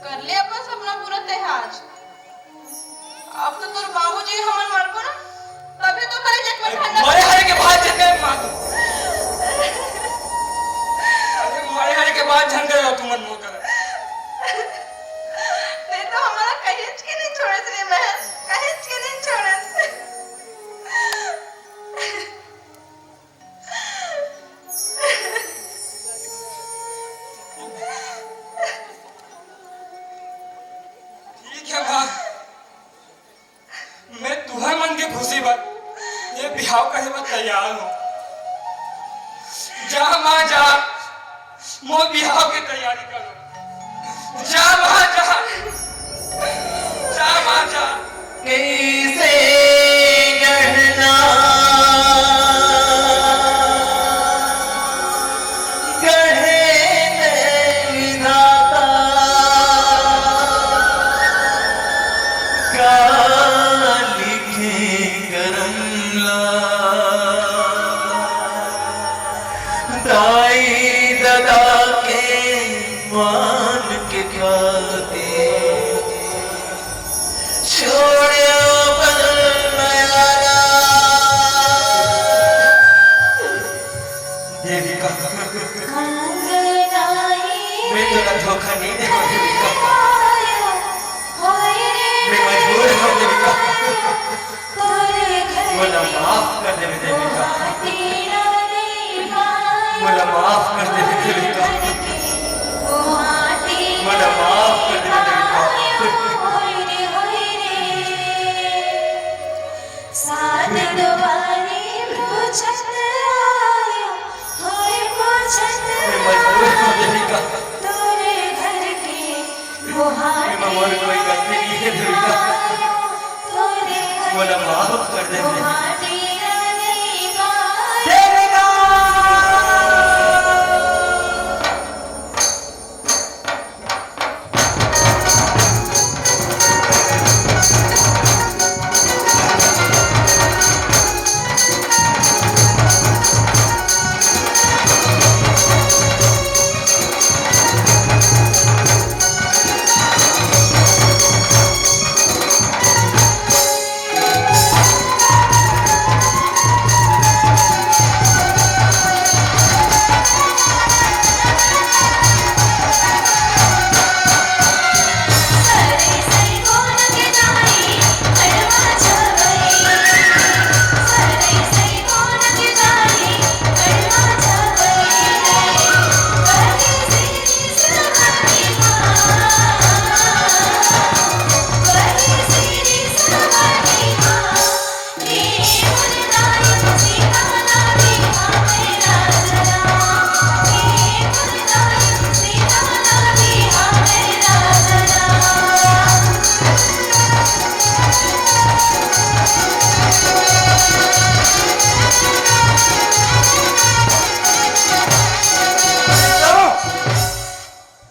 कर ले अपन सपना पूरा ते ह आज। अब तो तोर बाबूजी हमन मरबो ना, तभी तो करे जग में ठंडा। मरे हरे के बाद जग में मार। अरे मरे हरे के बाद झंडे रहो तुमन मोर करा। नहीं तो हमन ला कहीं के नहीं छोड़े रे महन, कहीं के नहीं छोड़े। ठीक है माँ, मैं तुहर मन के खुशी बर ये बिहाव करे बर तैयार हूँ। जा माँ जा, मोर बिहाव के तैयारी करो। जा माँ जा, जा माँ जा। कैसे गहना गढ़े ने विधाता, का लिखे करम ला। दाई ददा के मान के खातिर छोड़्या बल मयाला। देविका, मैं तोला धोखा नहीं देवंव देविका। मैं मजबूर हंव देविका। मोला माफ कर देवे देविका। मोला माफ कर देवे देविका। मोला माफ कर देवे देविका। सात दुआरी पूछत आयो, होए पूछत मैं मजबूर हंव देविका। तोरे घर के मुहाटी एमा मोर कोई गलती नहीं है देविका। तोरे घर मोला माफ कर दे देविका। मुहाटी आने वाले देविका।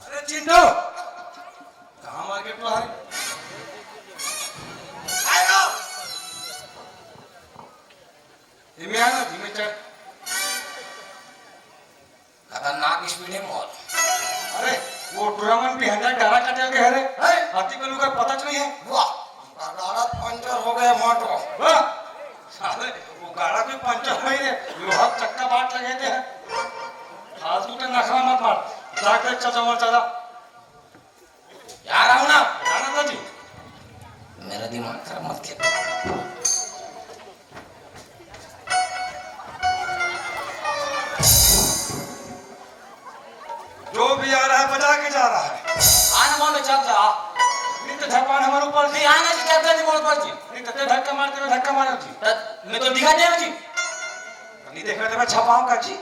अरे चिंटू, कहाँ मार के तो हरे? आएगा। ये मैं आना जी, मैं चल। खतरनाक स्पीड है मोर। अरे, वो टूरा मन भी हंडा डारा काटे के हरे। हैं? हाथी को लुका पता तो नहीं है। वाह, हमका गाड़ा पंचर हो गया मोटो। वाह, साले, वो गाड़ा भी पंचर हो ही रे, लोहा चक्का बाट लगे थे। फालतू के नखरा मत मार, जाके चचा मर चला। यार आओ ना। राणा जी। मेरा दिमाग खराब मत किया। जो भी आ रहा है, बजा के जा रहा है। आना मोर में चल जा। नहीं तो झपान हमारे ऊपर जी। नहीं, आना जी, चल जा, नहीं मोर ऊपर जी। नहीं तो ते धक्का मारते हुए धक्का मारो जी। त-, मैं तो दिखा दे जी। नहीं देख रहे तो मैं छपाऊंगा जी।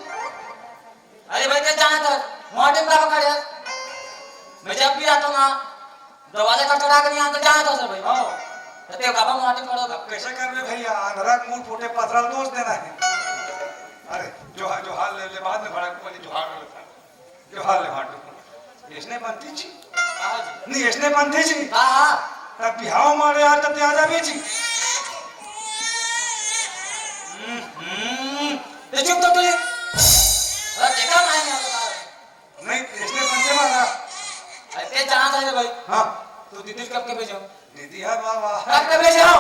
अरे भाई, ते जाना था, वहाँ टेम का खड़े है। मैं जब भी आता हूँ ना, दरवाजा खटखटा के नहीं आता, जाना था सर भाई। हाँ। तो ते बाबा वहाँ टेम खड़ा होगा। अब कैसे कर ले भैया, अनरक मुंह फूटे पथरल दोष देना है। अरे, जोहार, जोहार ले, ले, बाद में भड़ा को पहले जोहार ले, जोहार ले भाटो। इसने बनती जी? हाँ जी। नहीं, इसने बनती जी? हाँ, हाँ। तब बिहाव मारे आज तक आ जावे जी। हम्म, हम्म। ये चुप तो तू। अरे, देखा मैं नहीं बता रहा। नहीं, इसने बनते मारा। अरे, ते जहाँ था रे भाई। हाँ। तो दीदी कब के भेजो? दीदी है बाबा। कब के भेजो?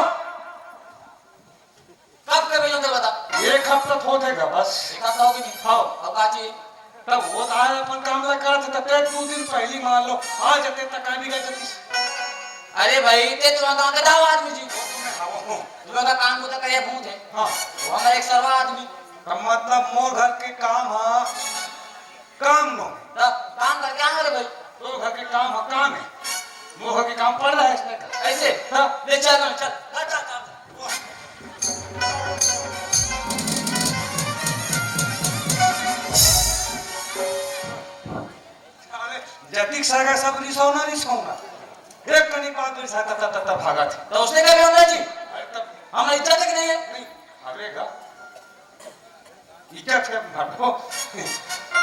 कब के भेजो ते बता। एक हफ्ता तो होथे गा बस। एक हफ्ता हो गया नहीं? हाँ। अब का चाहिए? तब वो तो आए अपन काम ला करत हे, तब ते दो दिन पहली मान लो, आ जाते तक आ भी गए जल्दी से। अरे भाई, ते तो गाँव के दाव आदमी जी। वो तो मैं हवा हूँ। तू लोग का काम को तो करे भूत है। हाँ। वो हमारा एक सरवा आदमी। तो मतलब मोर घर के काम, हाँ, काम नो। तब काम करके आ रे भाई। तो घर के काम है, काम है। मोह के काम पड़ रहा है इसमें का। ऐसे? हाँ। ले चल ना, चल। चल, चल, चल। अरे, जतिक सगा सब रिसौना, रिसौना। एक कनी बात रिसा, त, त, त, त भागा थे। तो उसने क्या बोलना जी? अरे, तब हम इज्जत की नहीं है? नहीं, अरे गा। इज्जत है भाटो।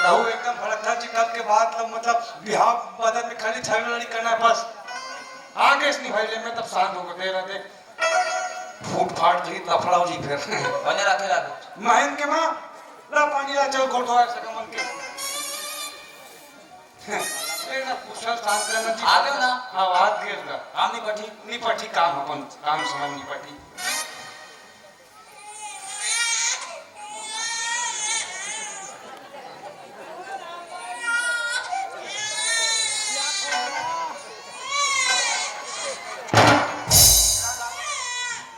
तहु एकदम भड़कता जी, कब के बात लो, मतलब, बिहाव बदन में खाली छावे लड़ी करना है बस। आगे से नहीं भाई ले, मैं तब शांत होकर दे रहा देख। फूट फाट जी, लफड़ाओ जी फिर। बने रखे रहो। महन के माँ, ला पानी ला, चल गोठवा है सका मन के। ये ना कुशल शांत करना जी। आ गयो ना? हाँ, हाथ गिर गया। काम नहीं पठी? नहीं पठी काम अपन, काम समझ नहीं पठी।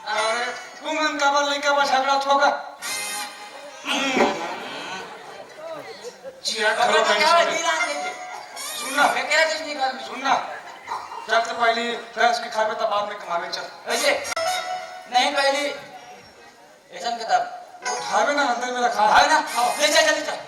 अरे, तुमन काबर लइका बा झगड़ा होगा? चिया तो खरो मैं कहीं क्या से। सुन ना। मैं क्या चीज निकाल? सुन ना। चल तो पहली गैस के खाबे, तब बाद में कमाबे, चल। ऐसे? नहीं, पहली एसन के तब। उठावे ना, अंदर में रखा है। है ना? आओ, ले चल, जल्दी चल।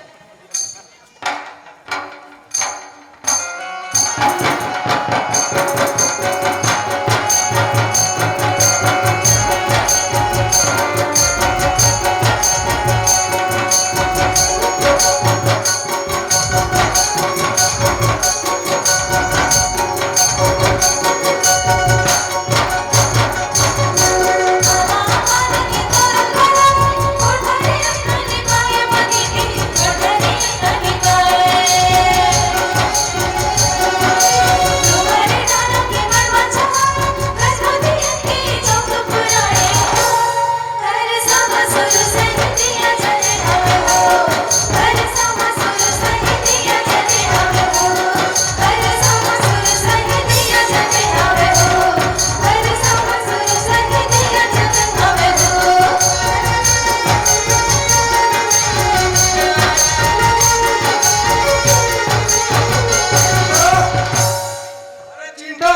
अरे चिंटू,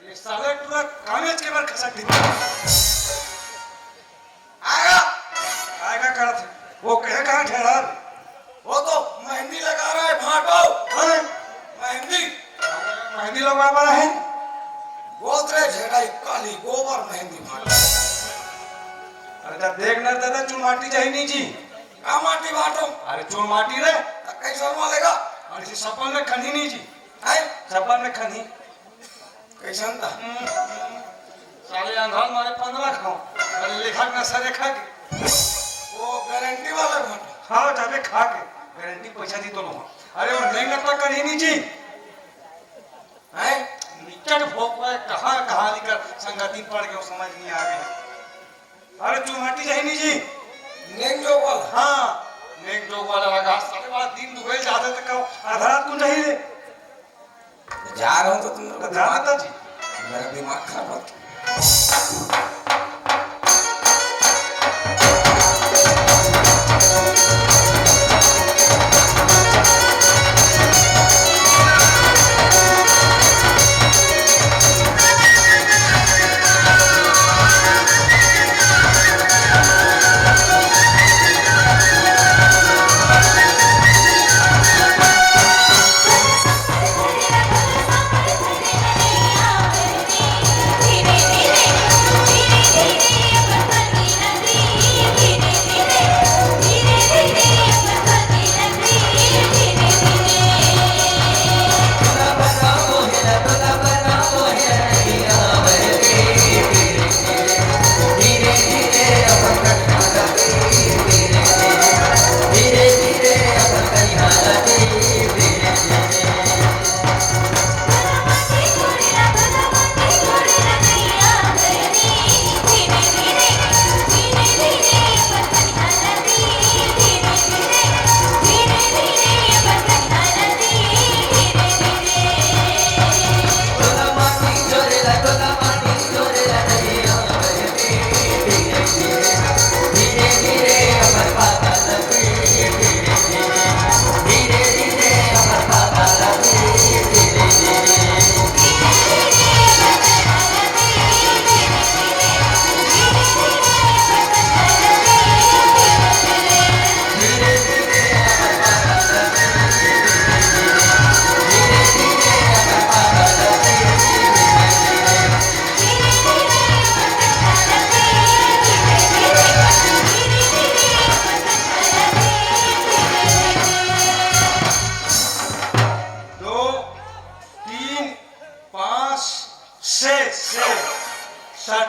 ये साले पूरा कामेज के बार खसक दी। आएगा। आएगा करत हे। वो कहे कहाँ ठहरा? वो तो मेहंदी लगा रहा है भाटो। हाँ? मेहंदी। मेहंदी लगवा वाला है? गोदरेज है भाई, काली गोबर मेहंदी भाटो। अरे जब देख न दादा, चुमाटी जाही नहीं जी। का माटी भाटो? अरे चुमाटी रे। तो कैसे मालेगा? अरे इसी सपन में खनी नहीं जी। हैं? सपन में खनी। कैसन था? साले अंधार मारे पन्द्रह खाओ, अरे लेखक न सरेखा के। वो गारंटी वाला घोटा। हाँ, जाबे खा के, गारंटी पैसा दी तो लो। अरे वो नहीं लगता कहीं नहीं जी। हैं? निकट भोग में कहाँ, कहाँ निकल संगति पड़ गए, समझ नहीं आ रही। अरे चुमाटी जाही नहीं जी। नेंग जोग वाला? हाँ, नेंग जोग वाला लगा। साले बात दिन दुबई जाते तक का आधा रात को जाही रे। जा रहा हूँ तो तुम लोग तो जा रहा था जी। मेरा दिमाग खराब मत।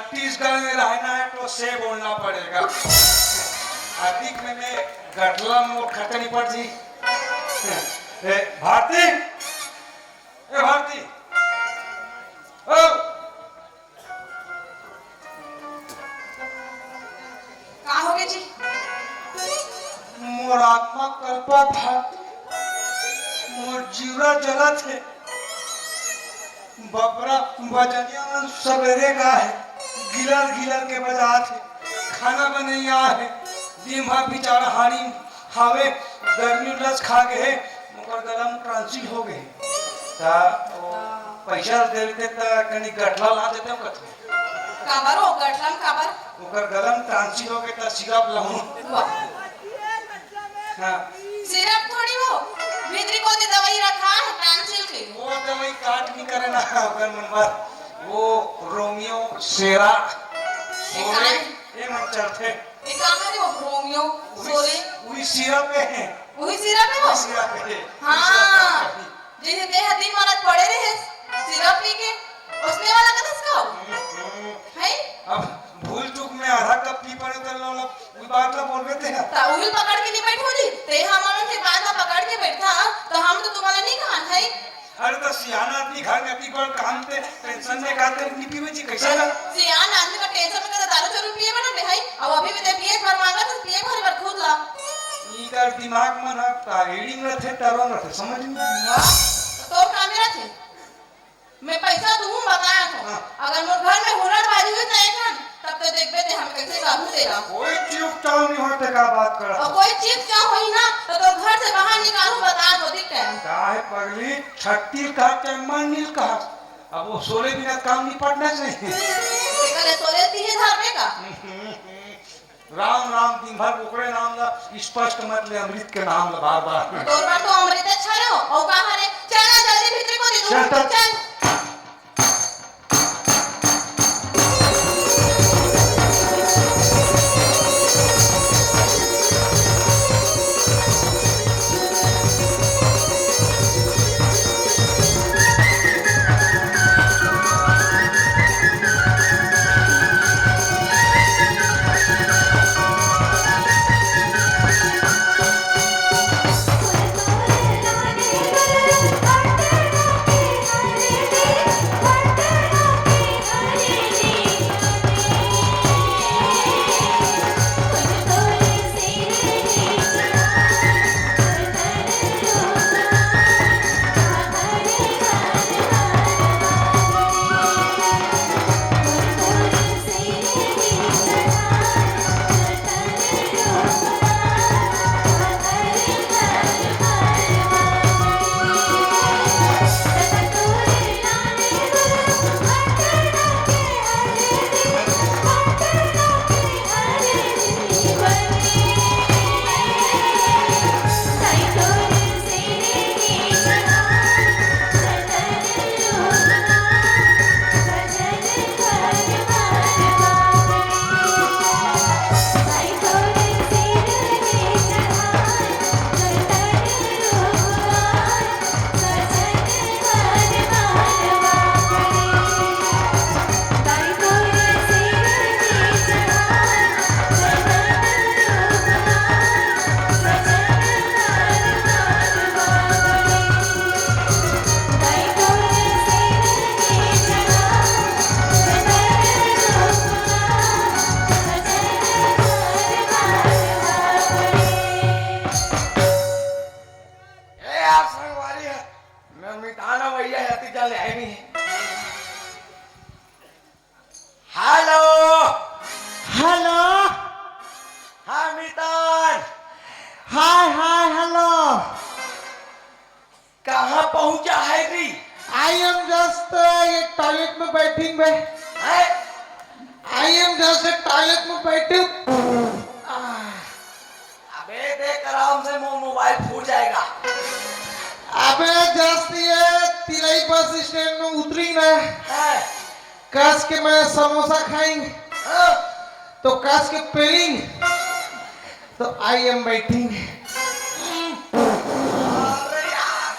छत्तीसगढ़ में रहना है तो से बोलना पड़ेगा। अधिक में मैं गठला मोर खर्चा निपट जी। ए, भारती, ए, भारती, ओ, का होगे जी? मोर आत्मा कलपत हे, मोर जीवरा जलत हे। बपरा बजनिया मन सबेरे गा हे, गिलर गिलर के बजात हे, खाना बनइया हे, दिन भर बिचारा हाड़ी हावे, गर्मी लस खा गे हे, ओकर गला में टॉन्सिल हो गे हे। त ओ पैसा देते त कनी गठला ला देते हम कथी। काबर हो गठला में काबर? ओकर गला में टॉन्सिल हो गे त सिरप लाऊं। वाह। हाँ। सिरप थोड़ी हो, भीतरी कोती दवाई रखा है टॉन्सिल के। वो दवाई काट नहीं करे ना, ओकर मन बात। वो रोमियो सेरा ये सोरे, कान ये मन चलते। ये का करे हो रोमियो वही, सोरे? वही सिरप है। वही सिरप है वो? वही सिरप है। हाँ। वही सिरप है। जैसे देह दिन वाला पड़े रहे, सिरप पी के, उसने वाला का दस का हो? हम्म। है? अब भूल चूक में आधा कप पी पड़े तो लो, लो, वो बात ला बोलबे ते ना। ता उहिल पकड़ के नहीं बैठो जी, ते हमारे के बात ला पकड़ के बैठा, तो हम तो तुम्हारा नहीं कहा है। अरे तो सियान आदमी घर में अति बड़ काम ते टेंशन में का ते नहीं पीवे जी, कैसे ना? सियान आदमी का टेंशन में का दारू जरूर पिए बना बे है, अब अभी भी ते पिए भर मांगा तो पिए भर भर खुद ला। ई कर दिमाग मन ह रीडिंग रथे, टर्न रथे, समझ में? वाह, तो काम ही रथे। मैं पैसा दूँ, बताया तो। हाँ। अगर मोर घर में हुलड़बाजी हुई ना एक ठन, तब तो देखबे ते हम कैसे काबू तेरा। कोई चीज चाव नहीं होते का बात करत और हो। कोई चीज चाव होई ना, तो तोर घर से बाहर निकालूँ, बता दो, दिख टाइम। का है पगली, छट्टी का चम्मा नील का। अब वो सोले बिना काम नहीं पड़ना चाहिए। ते कले सोले तीहे धरबे का? राम राम दिन भर ओकरे नाम ला स्पष्ट मत ले, अमृत के नाम ला बार बार। तोर बर तो अमृत अच्छा रहो, औ का हरे? चल ना जल्दी भीतरी को दे दूँ। चल, चल। चल। ए यार संगवारी है, मैं मितान भैया है, अति जल्द है नहीं। हेलो। हेलो। हाँ मितान। हाय, हाय, हेलो। कहाँ पहुँचा है री? I am just, uh, ये टॉयलेट में बैठी हूँ मैं। हैं? I am just टॉयलेट में बैठी हूँ। आह। अबे देख, आराम से, मो-, मोबाइल फूट जाएगा। अबे जस्ट ये तिलई बस स्टैंड में उतरी ना, हैं? कस के मैं समोसा खाई, हाँ? तो कस के पेलिंग, तो I am बैठी। अरे यार,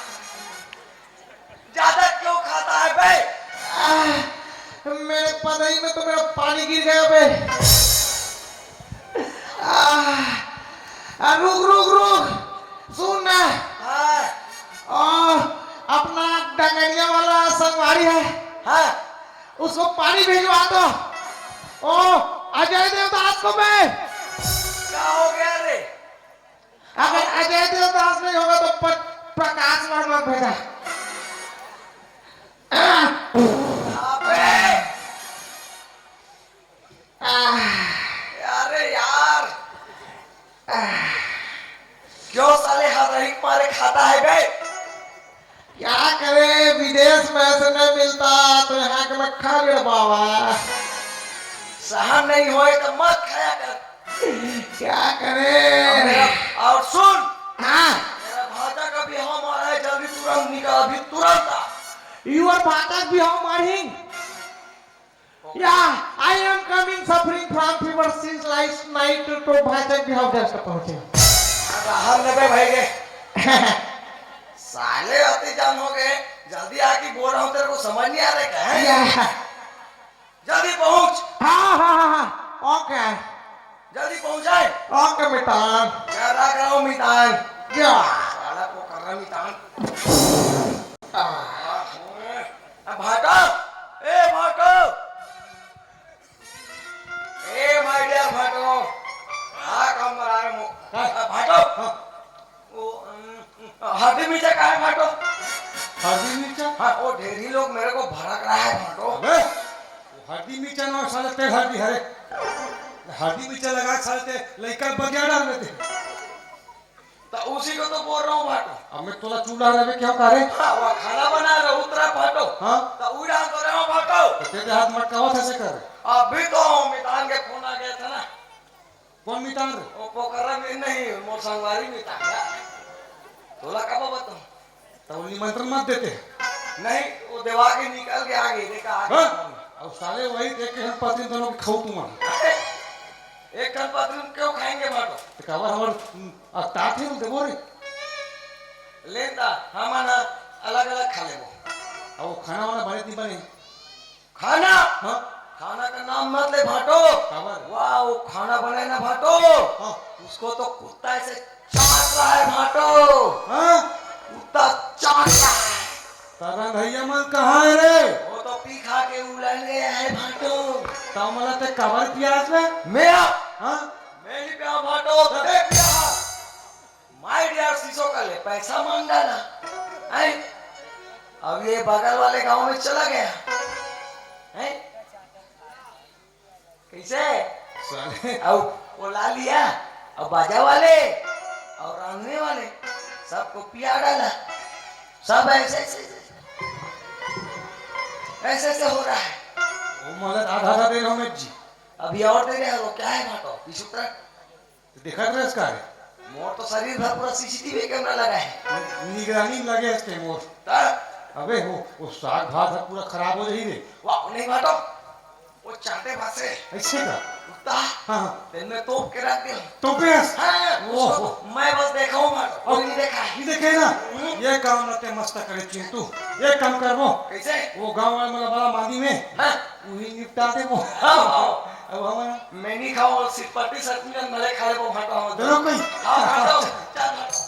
ज्यादा क्यों खाता है बे? आह, मेरे पदई में तो मेरा पानी गिर गया बे। आ, आ, रुक, रुक, रुक। सुन ना। हाँ। ओ, अपना डंगनिया वाला संगवारी है। हाँ। उसको पानी भिजवा दो। ओ, अजय देवदास को बे। क्या हो गया रे? अगर अजय देवदास नहीं होगा तो प-, प्रकाश वर्मा भेजा। अबे! अरे यार, क्यों साले हर रही मारे खाता है बे? क्या करे, विदेश में ऐसे नहीं मिलता तो यहाँ के मैं खा गया बाबा। सहन नहीं होए तो मत खाया कर। क्या करे? अब मेरा, और सुन, हाँ। मेरा भांचा का बिहाव मारा है, जल्दी तुरंत निकल, अभी तुरंत आ। Your भांचा का बिहाव Maring. Yeah, I am coming suffering from fever since last night, तो भांचा के बिहाव just पहुंचे। अब हम नबे भाई के। साले अति जान हो गए, जल्दी आके बोल रहा हूँ, तेरे को समझ नहीं आ रहा है क्या? या। जल्दी पहुंच। हाँ, हाँ, हाँ, हाँ। OK। जल्दी पहुंचाए। OK, मितान। क्या रख रहा हूँ मितान? या। साला को कर रहा मितान। अब भाटो, ए भाटो, ए my dear भाटो, हाँ, काम करा रहे हो। हाँ। आ, भाटो। हाँ। वो, अम, हरदी मिर्चा का है भाटो? हरदी मिर्चा? हाँ, वो ढेरी लोग मेरे को भड़क रहा है भाटो। अबे, वो हरदी मिर्चा ना, साले तेल हरदी हरे। हरदी मिर्चा लगा, साले ते लइका बगिया डाल देते। तो उसी को तो बोल रहा हूँ भाटो। अब मैं तोला चूल्हा रहे क्यों करे? हाँ, वो खाना बना रहे उतरा भाटो। हाँ। तो उड़ा तो रहा भाटो। तो तेरे हाथ मटकावा था से कर। अभी तो मितान के फोन आ गया था ना। कौन मितान रे? वो पोखरा में नहीं, मोर संगवारी मितान यार। तोला कब बताऊं? तो वो निमंत्रण मत देते। नहीं, वो देवा के निकल के आ गए, देखा, आ गए। हाँ? अब साले वही देख के हम पत्नी दोनों के खाऊ तुम। अरे, एक कन पत्नी क्यों खाएंगे भाटो? तो काबर हमर, हम्म, अवतार थे, देबो रे। लेंदा, हम ना अलग-अलग खा लेबो। अब वो खाना वाना बने नहीं बने? खाना? हाँ। खाना का नाम मत ले भाटो। काबर? वाह, वो खाना बनाए ना भाटो। हाँ। उसको तो कुत्ता ऐसे चाट रहा है भाटो। हाँ। कुत्ता चाट रहा है। तारा भैया मन कहाँ है रे? वो तो पी खा के उलन गया है भाटो। तो मला ते काबर पियास में? मैं? हाँ। मैं नहीं पिया भाटो, हाँ। ते पिया। My dear शीशो का ले पैसा मांग डाला। हैं? अब ये बगल वाले गांव में चला गया। हैं? कैसे? साले। अब वो ला लिया, अब बाजा वाले और रांधने वाले सबको पिया डाला। सब ऐसे ऐसे, ऐसे ऐसे हो रहा है। वो मदद आधा आधा दे रहा हूँ मैं जी। अभी और दे रहे हो, क्या है भाटो? विचित्र। तो देखत रहे इसका रे। मोर तो शरीर भर पूरा CCTV camera लगा है। निगरानी में लगे इसके मोर। ता? अबे वो, वो साग भात है पूरा खराब हो जाही रे। वाह, नहीं भाटो। वो चाटे भात से। ऐसे का? कुत्ता। हाँ, हाँ। दिन में तोप के रख दे। तोपे? हाँ, ओहो। उसको मैं बस देखा हूँ भाटो। कोई नहीं देखा है। नहीं देखे ना? हम्म। ये काम ना ते मस्त करे चिंटू। ये काम करबो। कैसे? वो गांव वाले मला बड़ा मांदी में। हाँ। वही निपटा दे वो। हाँ, हाँ। अब हम मैं नहीं खाऊं, सिरपट्टी सचमुच भले खा ले वो भाटो हम। दोनों कोई? हाँ, भाटो। चल भाटो।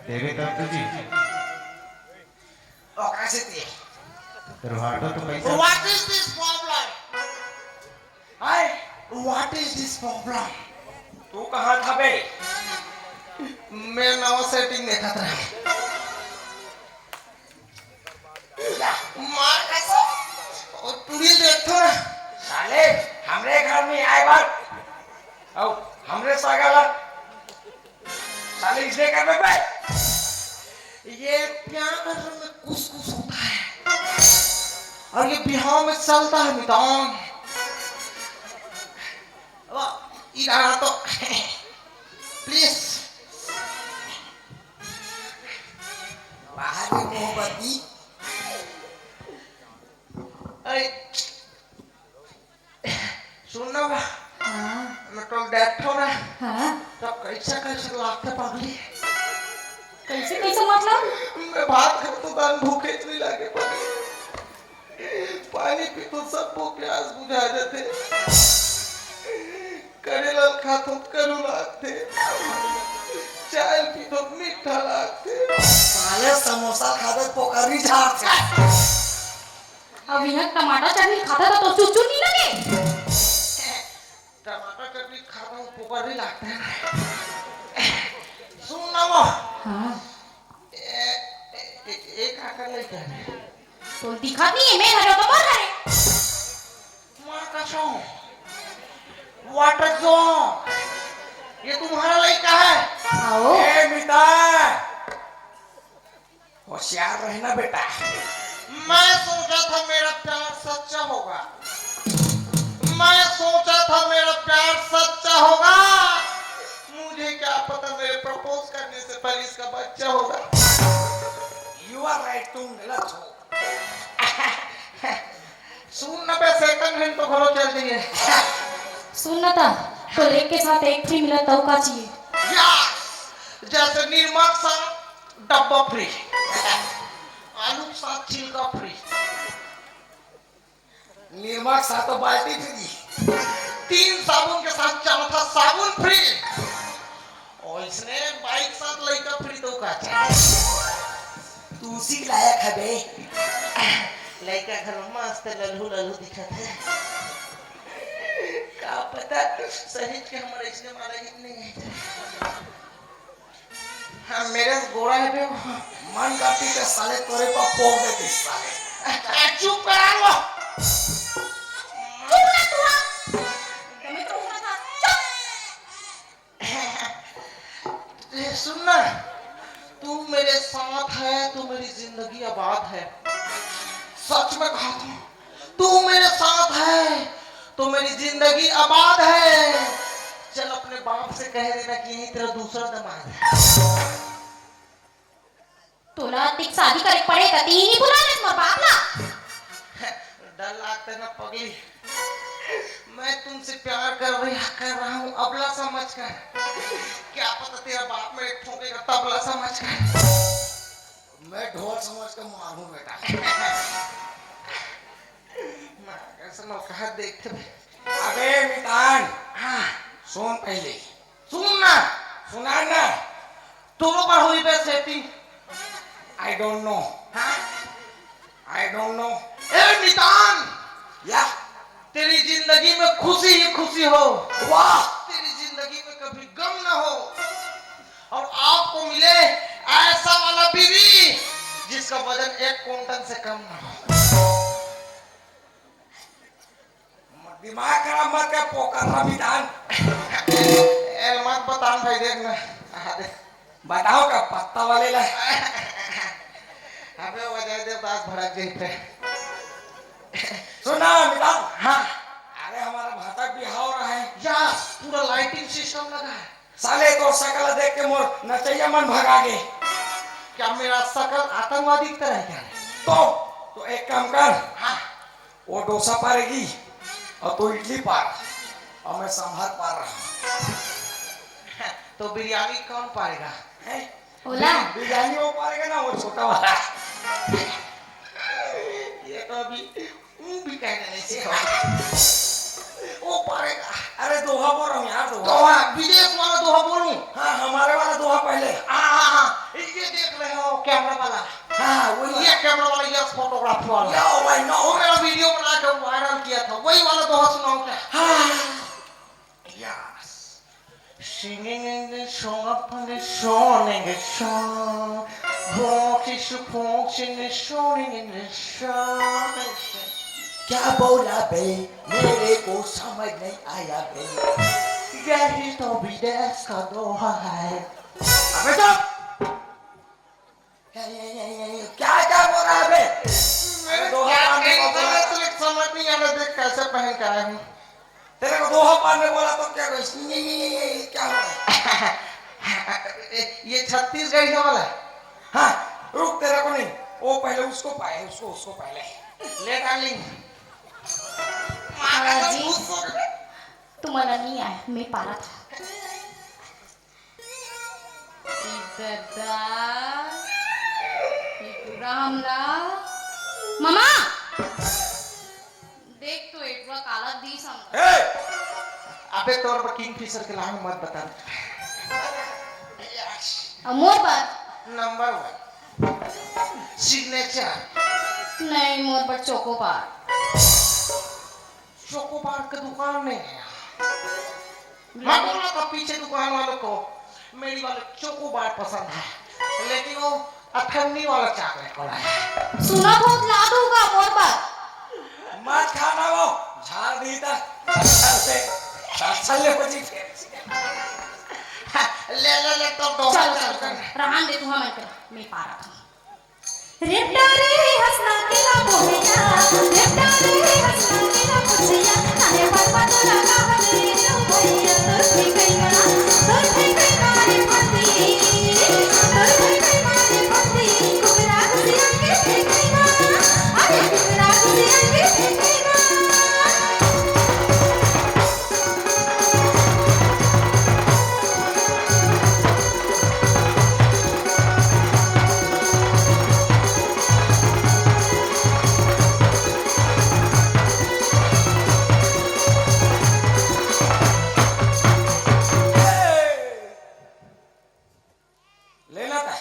देवे तब तुझी। ओकरा से ते। तेरे हाथों तो पैसा। What is this problem? Hi, what is this problem? तू कहाँ था बे? मैं नवा सेटिंग देखत रहा। मार कसम, और टुरी देखो ना। साले, हमरे घर में आए बार, और हमरे सागला, साले इसने कर बे। ये प्यार में कुछ कुछ होता है, और ये बिहाव में चलता है मितान। वाह, इधर आ तो, प्लीज। बाहर में मोहब्बती। अरे, सुन ना बा, हाँ। मैं तो बैठो ना, हाँ। तो कैसे कैसे लागते पगली। कैसे कैसे मतलब? मैं भात खातो दान भूखे इतनी लागे पगली। पानी पीतो सबको प्यास बुझा जाते। करेला खातो करू लागते। चाय पीतो मीठा लागते। साले समोसा खाते पोकरी झाड़ते। अब यहाँ टमाटर चटनी खाता था तो चुचू नहीं लगे। टमाटर चटनी खाता हूँ, पोकरी लागते हैं। सुन ना वो। हाँ। ए, ए, ए, एक आकर लेके आने। तो दिखा नहीं है, मैं घर तो मर रहे। माँ कसम। वाटर जो। ये तुम्हारा लड़का है? आओ। ए, मिता। होशियार रहना बेटा। मैं सोचा था मेरा प्यार सच्चा होगा। मैं सोचा था मेरा प्यार सच्चा होगा। मुझे क्या पता मेरे प्रपोज करने से पहले इसका बच्चा होगा। You are right, तुम गलत हो। सुन ना बे, सेकंड हैंड तो घरो चल दिए। सुन ना ता, तो एक के साथ एक फ्री मिला तो का चाहिए? यस, जैसे निरमा के साथ डब्बा फ्री, आलू के साथ छिलका फ्री, निरमा के साथ तो बाल्टी फ्री, तीन साबुन के साथ चौथा साबुन फ्री, और इसने बाइक साथ लड़का फ्री तो का चाहिए? तू उसी के लायक है बे। लड़का घर में मस्त लल्हू लल्हू दिखत है। का पता सही के हमर इसने मारा ही नहीं है। हाँ, मेरे से गोरा है बे। मन करती के साले तोरे पर पोक देती साले। चुप करा लो। चुप ना तू। ए, सुन ना, तू मेरे साथ है तो मेरी जिंदगी आबाद है। सच में कहा था, तू मेरे साथ है तो मेरी जिंदगी आबाद है। चल अपने बाप से कह देना कि यही तेरा दूसरा दामाद है। तोला अतिक शादी करे पड़े त तीन ही बुला ले मोर बाप ला। डर लागता है ना पगली, मैं तुमसे प्यार कर रही कर रहा हूँ अबला समझ कर। क्या पता तेरा बाप मेरे ठोकेगा तबला समझ कर। मैं ढोल समझ कर मारूं बेटा। मार कसम कहा देखते। अबे मितान, हाँ। सुन पहले। सुन ना। सुना ना। दोनों पर हुई बे सेटिंग। I don't know। हाँ? I don't know। ए मितान। या। तेरी जिंदगी में खुशी ही खुशी हो। वाह। तेरी जिंदगी में कभी गम ना हो। और आपको मिले ऐसा वाला बीवी जिसका वजन एक कुंटल से कम ना हो। दिमाग खराब मत कर, पोकर रविदान। ए, मत बतान भाई, देख ना। हाँ, देख। बताओ का पत्ता वाले ला। अबे, वो अजय देवदास भड़क गई थे। सुना, मितान। हाँ। अरे, हमारा भाता बिहाव रहा है। या, पूरा लाइटिंग सिस्टम लगा है। साले, तोर सकल देख के मोर नचैया मन भगा गे। क्या मेरा सकल आतंकवादी की तरह है क्या? तो, तो एक काम कर। हाँ। वो डोसा पारेगी और तू इडली पार और मैं सांभर पार रहा। तो बिरयानी कौन पारेगा? हैं? ओला। बिरयानी वो पारेगा ना, वो छोटा वाला। ये तो अभी ऊँ भी कहने नहीं से हो। वो पारेगा। अरे दोहा बोल रहा हूँ यार, दोहा। दोहा, विदेश वाला दोहा बोलूं? हाँ, हमारे वाला दोहा पहले। हाँ, हाँ, हाँ। ये कैमरा वाला, यस, फोटोग्राफी वाला। यो भाई, नो। वो मेरा वीडियो बना के वायरल किया था, वही वाला दोहा सुनाऊं क्या? हाँ। Yes. Singing in the song upon the song in the song. Walk is a walk in the song in the song. क्या बोला बे, मेरे को समझ नहीं आया बे। यही तो विदेश का दोहा है। अबे चुप! ये, ये, ये, ये, ये, क्या, क्या बोल रहा है बे? मैंने दोहा क्या पान में कही, बोला था। तुझे समझ नहीं आ रहा, देख कैसे पहन के आया हूँ। तेरे को दोहा पान में बोला तो क्या, ये, ये, ये, ये क्या हो रहा है? ये छत्तीसगढ़ी वाला है। हाँ, रुक, तेरे को नहीं, वो पहले उसको पाए, उसको, उसको पहले। ले डार्लिंग। हाँ जी। खुश हो गए। तुम्हारा नहीं आया, मैं पारा था। ए ददा, ए पूरा हमला। मामा! देख तो एक बार काला दी समझ। ए! अबे तोर पर किंगफिशर के लांग मत बता। अब मोर पर? नंबर वन। सिग्नेचर। नहीं, मोर पर चोकोबार। चोकोबार का दुकान नहीं है यहाँ। मैं बोला था पीछे दुकान वालों को, मेरी वाले चोकोबार पसंद है, लेकिन वो अठन्नी वाला चॉकलेट वाला है। सुना बहुत लाद होगा मोर पर। मत खाना वो, झाड़ दी था। छल से, छल ले हो जी फिर। ले, ले, ले, तो दो चल, हजार चल, चल। रहन दे तू, हम मैं पारा था। रेपटा रे हंसना तेरा बोहिया, रेपटा रे हंसना तेरा पुछिया, अरे पापा तोरा का बने रे भैया, तोर भी कई माँ, तोर भी कई माँ रे पति, तोर भी कई माँ रे पति, कुकरा घुसिया के फेंक कई माँ, अरे कुकरा घुसिया के फेंक कई माँ। लेना था।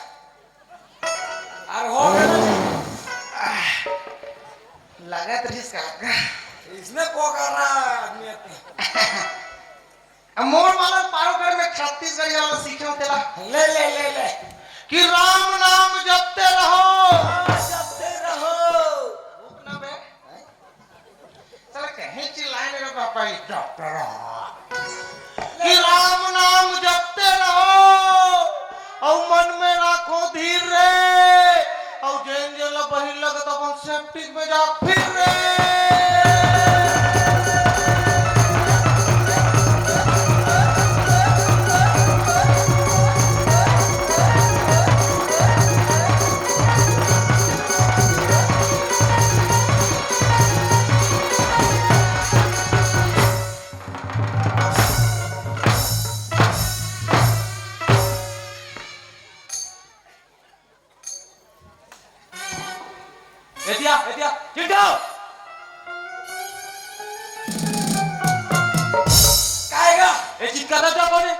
अरे हो गया। लगत रहिस का? इसने पुकारा आदमी अपने। अब मोर वाला पारो कर में छत्तीसगढ़ी वाला सीखे हो तेला। ले, ले, ले, ले। कि राम नाम जपते रहो। हाँ, जपते रहो। रुक ना बे। साला कहीं चिल्लाए मेरे पापा, ये डॉक्टर हो। कि राम नाम जपते रहो और मन में रखो धीर रे, और जेन जेन ला बहिर लगत अपन सेप्टिक में जा फिर रे। एतिया, एतिया, चिंटू! काय गा? ए चित कर रहा था कौन है?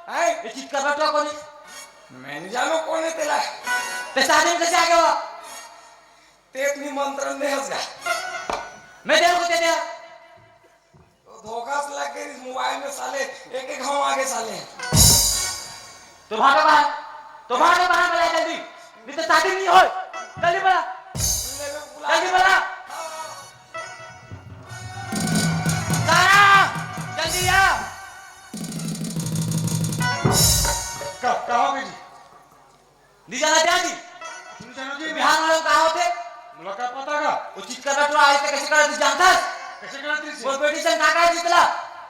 हैं? ए चित कर रहा था कौन है? मैं नहीं जानू कौन है तेला। ते शादी में कैसे आ गया वो? ते इतनी मंत्र में हंस गया। मैं तेरे को दे दिया। तो धोखा से लग गई इस मोबाइल में साले, एक एक हम आगे साले। तो भागो बाहर, तो भागो बाहर, बोला जल्दी, नहीं तो शादी नहीं होय। जल्दी बोला, ले लो, बुला। जल्दी बोला। सारा, जल्दी आ। का, का हो गई जी? नहीं जाना क्या जी? नहीं जाना जी। बिहार वालों का होते? मुलाकात पता का? वो चित कर रहा, आज तक कैसे कर रहा, तू जानता है? कैसे कर रहा थी? वो बेटी से का का जीतला?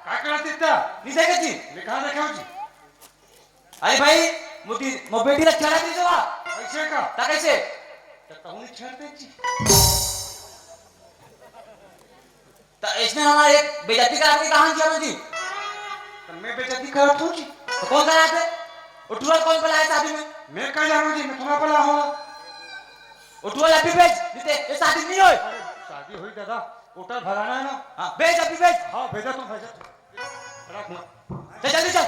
का कर रहा थी इतना? नहीं देखे जी? मैं कहाँ देखा हूँ जी? अरे भाई, मोदी, मो बेटी ला छेड़ा दी जो। कैसे का? ता कैसे? तो कहूँ नहीं छेड़ते जी। त इसने हमारे एक बेइज्जती करा के कहाँ किया जी? तो मैं बेइज्जती करत हूँ जी। तो कौन करा थे? वो टूरा कौन बुलाया शादी में? मैं क्या जानू जी, मैं तुम्हारा बुला हूँ। वो टूरा अभी भेज, नहीं ते ये शादी नहीं होय। अरे, शादी हुई दादा, होटल भगाना है ना? हाँ, भेज अभी भेज। हाँ, भेजा तुम, भेजा तुम। रख। चल, जल्दी चल।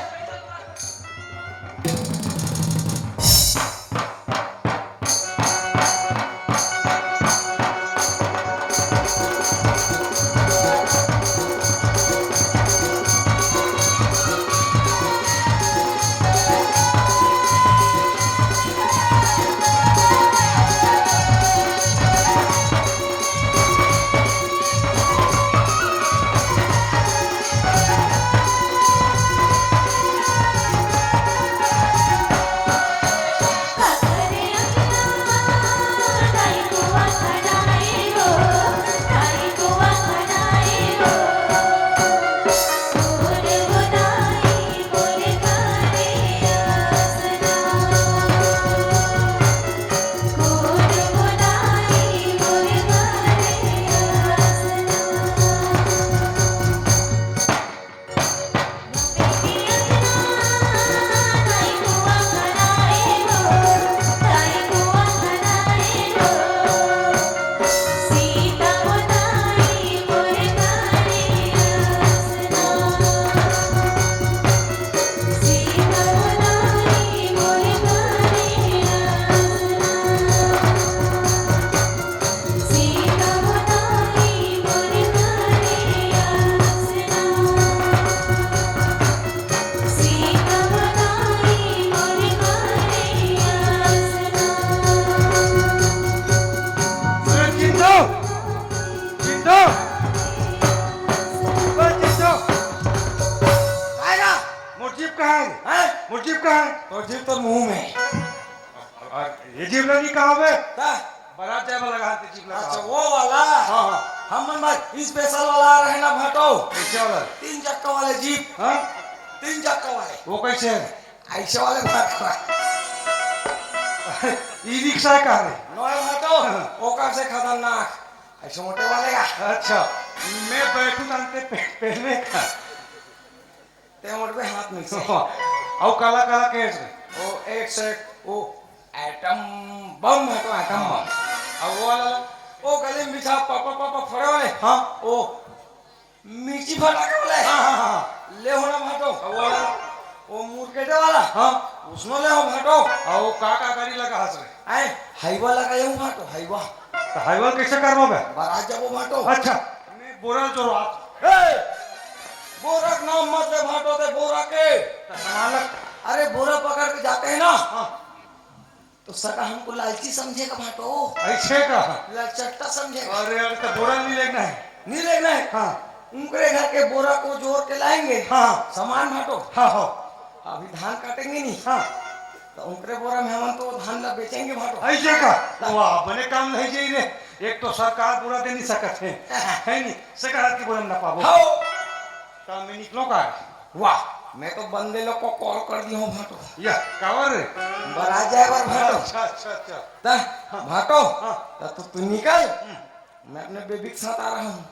हैं? मोर जीप कहाँ हे? तोर जीप तोर मुंह में। अउ ये जीप ला नइ कहांव बे? का? बारात जाए वाला कहांव ते जीप ला अच्छा, कहांव। वो वाला? हाँ, हाँ। हमन भाई special वाला रहे ना भाटो। कइसे वाला? तीन चक्का वाले जीप। हाँ? तीन चक्का वाले। वो कइसे हे? अइसे वाले भाटो। ई रिक्शा हे का रे? नोहे भाटो, हाँ। ओकर से खतरनाक। अइसे मोटे वाले का। अच्छा, मैं बैठूं तांते पे-, पहले का। ते मोर पे हाथ में से। अउ काला काला केस रे। ओ एक से, ओ एटम बम हे तो एटम बम। अउ वो वाला? ओ गले में बिछा पापा पापा फोड़े वाले। हाँ। ओ मिर्ची फटाके वाले। हाँ, हाँ, हाँ। ले हो ना भाटो। अउ वो वाला? ओ मुरकेटे वाला। हाँ। उसनो ले हो भाटो। अउ का का गाड़ी लगा हस रे? आए, हाईवा लगाए हूँ भाटो, हाईवा। त हाईवा कइसे करबो बे? बारात जाबो भाटो। अच्छा। मैं बोरा जोरवात। ए, बोरा के नाम मत ले भाटो ते, बोरा के। त सामान लग। अरे बोरा पकड़ के जाते हैं ना, हाँ। तो सगा हमको लालची समझेगा भाटो। अइसे का? लचट्टा समझेगा। अरे, अरे, त बोरा नइ लेगना हे। नइ लेगना हे? हाँ। उनकरे घर के बोरा को जोर के लाएंगे। हाँ। सामान भाटो। हाँ, हाँ। अभी धान काटेंगे नहीं। हाँ। त उनकरे बोरा में हमन तो धान ला बेचेंगे भाटो। अइसे का? ला। वाह, बने काम नइ जाही रे। एक तो सरकार बोरा दे नइ सकत हे। हे नहीं? सरकार के बोरा में ना पाबो। हाँ। त मैं निकलों का? वाह, मैं तो बंदे लोग को कॉल कर दिया हूँ भाटो। या, काबर रे? बारात जाए बर भाटो। अच्छा, अच्छा, अच्छा। त, हाँ। भाटो, हाँ। त तू, तू निकल। हम्म। मैं अपने बेबी के साथ आ रहा हूँ।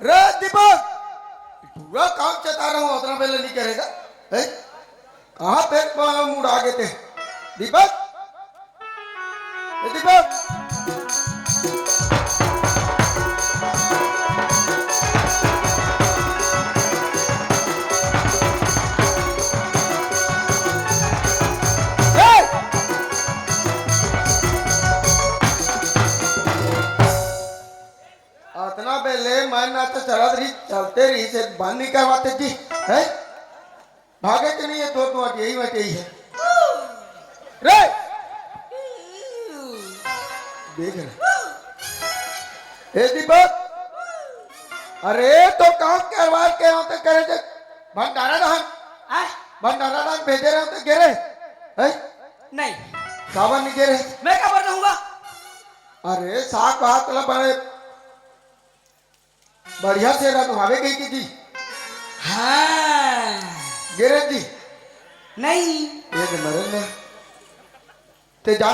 रे दीपक, पूरा काम चेता रहो, अतना बेर ले नइ करे गा। हैं? कहाँ पे मुड़ा गे ते? दीपक? ए दीपक? ए! अतना बेर ले मैं ना तो चलत रहिस, चलते रहिस, से बंद नइ करवाते जी, हैं? भागे के नइ हे, दो दो यही में यही हे। रे! देख ना। ए दीपक, अरे तो काम करवा के आते करे थे, भंडारा दान, आय? भंडारा दान भेजे रहे तो गे रहे, हैं? नहीं। काबर नइ गे रहे? मैं काबर रहूंगा? अरे, साग भात ला बने बढ़िया से रंधवाबे कहिके जी। हाँ। गिरे जी। नहीं। ये दे मरे ना। ते जा,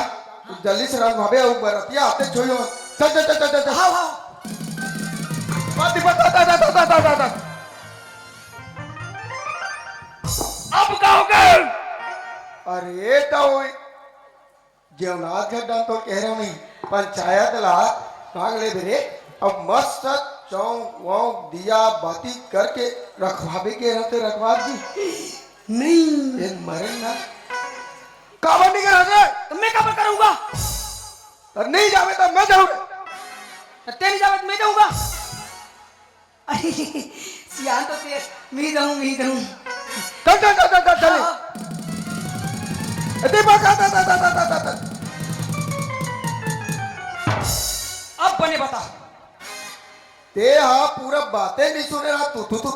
जल्दी से रंधवाबे, अउ बरतिया आते छोइयो। चल, चल, चल, चल, चल, चल। हाँ, हाँ। बात, बात, बात, बात। अब का हो गए? अरे, तो जेवनाथ घर डाल तो कह रहे हो नहीं, पंचायत ला भाग ले बेरे। अब मस्त चौक वौक दिया बाती करके रखवाबे के रहते रखवार जी। नहीं। ये मरे ना। काबर नहीं करा रे? तो मैं काबर करूंगा? और नहीं जावे तो मैं जाऊंगा। तो तेरी जावे तो मैं जाऊंगा। अरे, सियान तो ते, मी दहूं, मी दहूं। चल, चल, चल, चल, चल, चल। हाँ। ए, दे, बस, आ, आ, आ। अब बने बता। ते हा पूरा बातें नहीं सुने रहा, तू, तू, तू।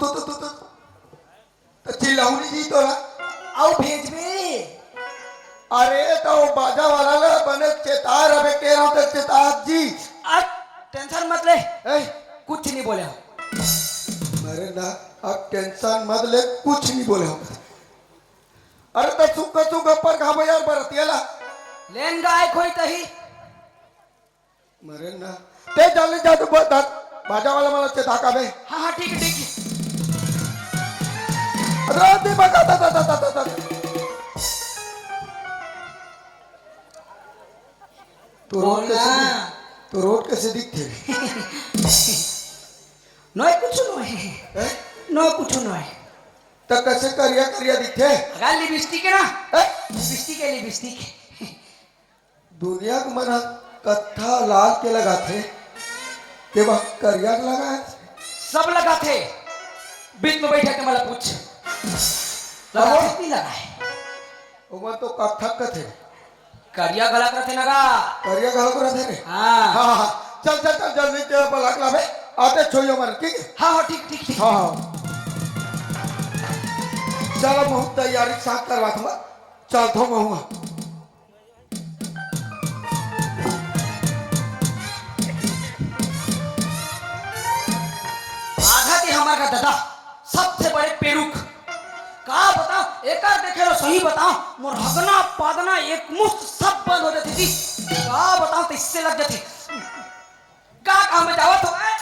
तो चिल्लाहूं नहीं जी तोला। अउ भेजबे। अरे, तो बाजा वाला ला बने चेता रहे, के रहा तो चेता जी। अब tension मत ले। ए? कुछ नहीं बोले हम। अरे ना, अब tension मत ले, कुछ नहीं बोले हम। अरे, तो सुख, सुख पर खाबो यार, बरतिया ला। लेन गाय खोई तही। मरे ना। ते जल्दी जा, तू बा-, दा-, बाजा वाला मला चेता का बे। हाँ, हाँ, ठीक है, ठीक है। अरे, दे बगा, दा, दा। तो रोड बोल कैसे ना। दिख-, तो रोड कैसे दिखथे? नोय, कुछ नोय। हैं? नोय, कुछ नोय। तो कैसे करिया, करिया दिखथे? अगर लिपस्टिक है ना? हैं? लिपस्टिक है, लिपस्टिक। दुनिया के मन ह कत्था लाल के लगाथे, के वह करिया के लगाए? सब लगाथे। बीच में बैठे के मला पूछ। लगाथे अहो। कि नहीं लगाए? ओमन तो कत्था कथे। करिया घलक रथे ना गा। करिया घलक रथे रे? हाँ। हाँ, हाँ, हाँ। चल, चल, चल, जल्दी तेरा पलक लावे। आते छोइयो मन, ठीक है? हाँ, हाँ, ठीक, ठीक, ठीक। हाँ, हाँ। चलो, बहुत तैयारी साथ करवा दूंगा। चल, धो महुआ। आधा के हमर का दादा, सबसे बड़े पेरुख। का बताओ, एकर देखे लो सही बताओ, मोर हगना पादना एक मुश्त सब बंद हो जाती थी। का बताओ, तो इससे लग जाती। का काम में जावत हो, ए?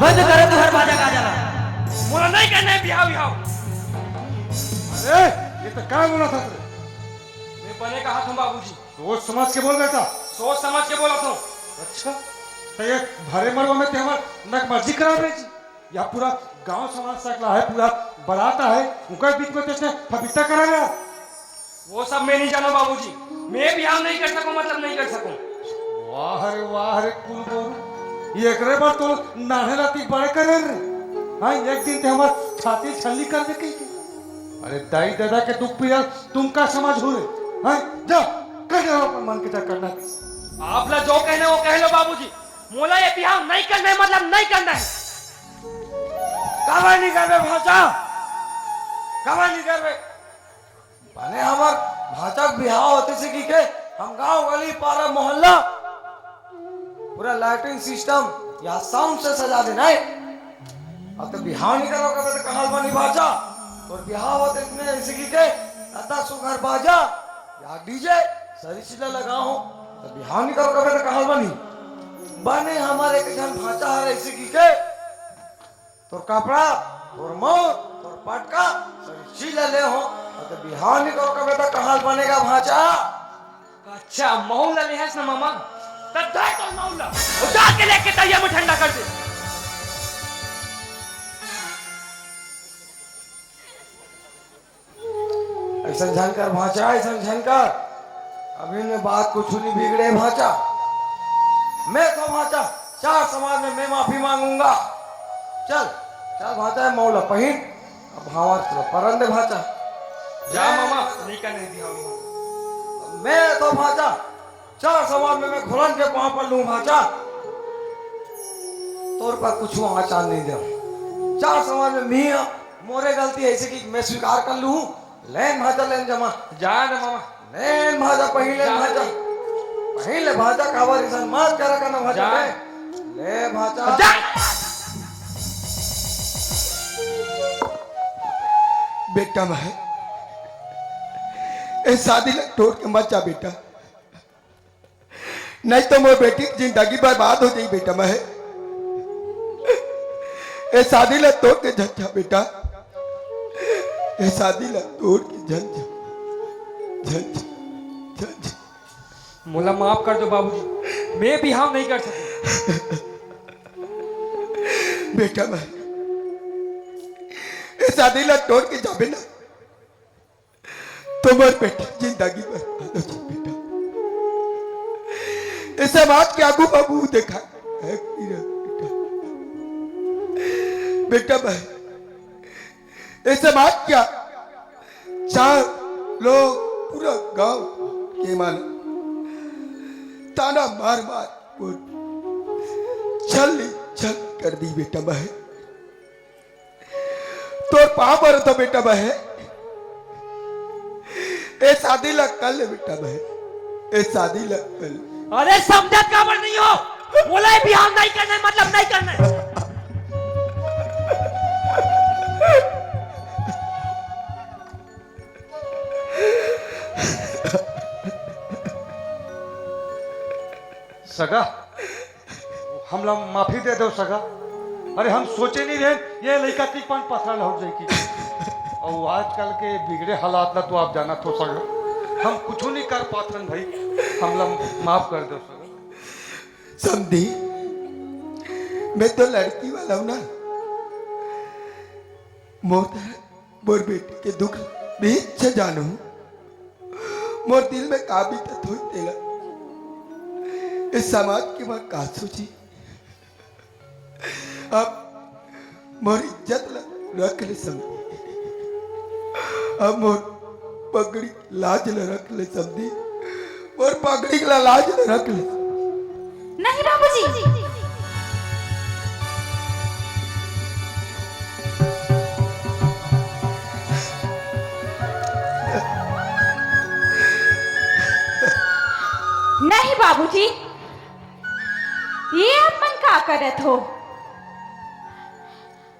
बंद करो तुंहर बाजा गाजा ला। मोला नहीं करना है बिहाव विहाव। अरे, ये तो का बोलत हस रे? मैं बने कहत हूँ बाबूजी। सोच समझ के बोल बेटा। सोच समझ के बोलत हूँ। अच्छा, तो ये भरे मरवा में ते हमर नकमर्जी करा रहे जी। या पूरा गांव समाज सकला है, पूरा बरात है, उनका बीच में तैं फबित्ता करा गया। वो सब मैं नहीं जानों बाबूजी, मैं बिहाव नहीं कर सकूं, मतलब नहीं कर सकूं। वाह रे वाह रे कुल बोरू, ये एकरे बर तो नान्हे लाती बड़े करे रे। हाँ, एक दिन ते हमर छाती छल्ली कर दे कही के। अरे दाई ददा के दुख पीड़ा तुम का समझ हो रे? हाँ, जा, कर ले अपन मन के जा करना। आप ला जो कहना वो कह लो बाबूजी, मोला ये बिहाव नहीं करना है, मतलब नहीं करना है। काबर नहीं करबे भांचा? काबर नहीं करबे? बने हमर भांचा के बिहाव होतिस कहिके हम गांव गली पारा मोहल्ला पूरा lighting system या sound से सजा देन हे। अब तो बिहाव नहीं करव कबे तो कहां ले बनही भांचा? तोर बिहाव होतिस कहिके अतना सुघर बाजा या DJ सरी चीज ला लगाहूं, तो बिहाव नहीं करव कबे तो कहां ले बनही? बने हमर एक झन भांचा हरे अइसे कहिके तोर कपड़ा, तोर मउर, तोर पटका, सरी चीज ला ले हों, अउ ते बिहाव नहीं करव कबे तो कहां ले बने गा भांचा? अच्छा, मउर ला ले हस ना मामा, त धर तोर मउर ला, अउ जाके लेके तरिया में ठंडा कर दे। अइसन झन कर भांचा, अइसन झन कर। अभी में बात कुछु नहीं बिगड़े भांचा। मैं तो भांचा, चार समाज में मैं माफी मांगूंगा। चल, चल भांचा, ये मउर ला पहिन, अब भांवर चल परन दे भांचा। जा मामा, नहीं करना है बिहाव। मैं तो भांचा, चार समाज में मैं घुलन के पांव पर लूं भांचा, तोर पर कुछु आंच आन नहीं देवं। चार समाज में मी, मोरे गलती हे अइसे कि मैं स्वीकार कर लूं। लेन भांचा, लेन जमा। जा ना मामा। लेन भांचा, पहिन लेन जा। भांचा। पहिन ले भांचा, काबर अइसन मत करा करना भांचा। जा। ले, ले भांचा। जा। बेटा मैं, ए शादी ला टोर के मत जा बेटा। नहीं तो मोर बेटी के जिंदगी बर्बाद हो जाही बेटा मैं। ए शादी ला टोर के झन जा बेटा। ए शादी ला टोर के झन जा। झन जा, झन जा। मोला माफ कर दो बाबूजी, मैं बिहाव नहीं कर सकूं। बेटा मैं, ए शादी ला टोर के जाबे ना, तो मोर बेटी जिंदगी बर्बाद हो जाही बेटा। ए समाज के आगू बाबू देखा है कि रे बेटा। बेटा मैं, ए समाज के चार लोग पूरा गांव के मन ताना मार मार छल छल कर दी बेटा मैं। तोर पांव परत हों बेटा मैं, ए शादी ला कर ले बेटा मैं। ए शादी ल अरे समझत काबर नहीं हो? बोला है बिहाव नहीं करना है, मतलब नहीं करना है। सगा, हमला माफी दे दो सगा। अरे हम सोचे नहीं रहे ये लइका तीक पान पथरा लहुट जाए की। और आजकल के बिगड़े हालात ला तो आप जानत हो सगा, हम कुछ नहीं कर पाथन भाई, हमला माफ कर दो सगा। समधी, मैं तो लड़की वाला हूँ ना, मोर दर्द, मोर बेटी के दुख बीच से जानू। मोर दिल में का बीतत होई तेला, इस समाज के मन का सोची। अब मोर इज्जत ला रख ले समधी, अब मोर पगड़ी लाज ला रख ले समधी, मोर पगड़ी ला लाज ला रख ले। नहीं बाबूजी, नहीं बाबूजी, ये आप मन का करत हो?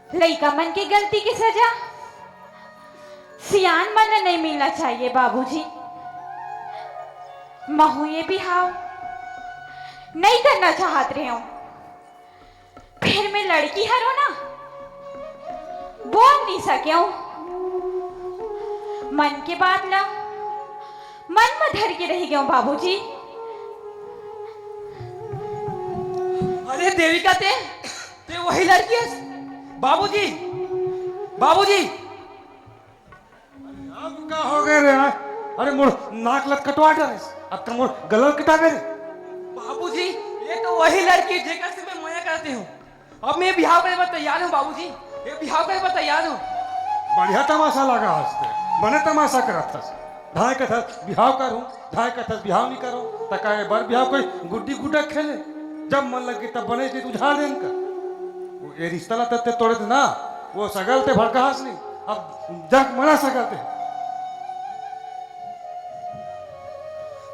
लइका मन के गलती के सजा सियान मन ला नहीं मिलना चाहिए बाबूजी। महू ये बिहाव नहीं करना चाहत रहे हूँ, फिर मैं लड़की हरो ना, बोल नहीं सके हूँ। मन के बात ला मन में धर के रह गया हूँ बाबूजी। अरे देविका, ते ते वही लड़की है बाबूजी। बाबूजी, अब का हो गए रे? अरे मोर नाक लत कटवा डरेस, अब तो मोर गला कटा गए। बाबूजी, ये तो वही लड़की जेकर से मैं मया करते हूँ। अब मैं बिहाव करे बर तैयार हूँ बाबूजी, ये बिहाव करे बर तैयार हूँ। बढ़िया तमाशा लगा आज ते, बने तमाशा करत हस। धाय कथस बिहाव करूँ, धाय कथस बिहाव नहीं करूँ, त का ये बर बिहाव कोई गुड्डी गुड्डा खेले? जब मन लगे तब बने जी उझार देन का। वो ये रिश्ता ला तत्ते तोड़े थे ना, वो सगल ते भड़कास नहीं, अब जग मना सगल ते।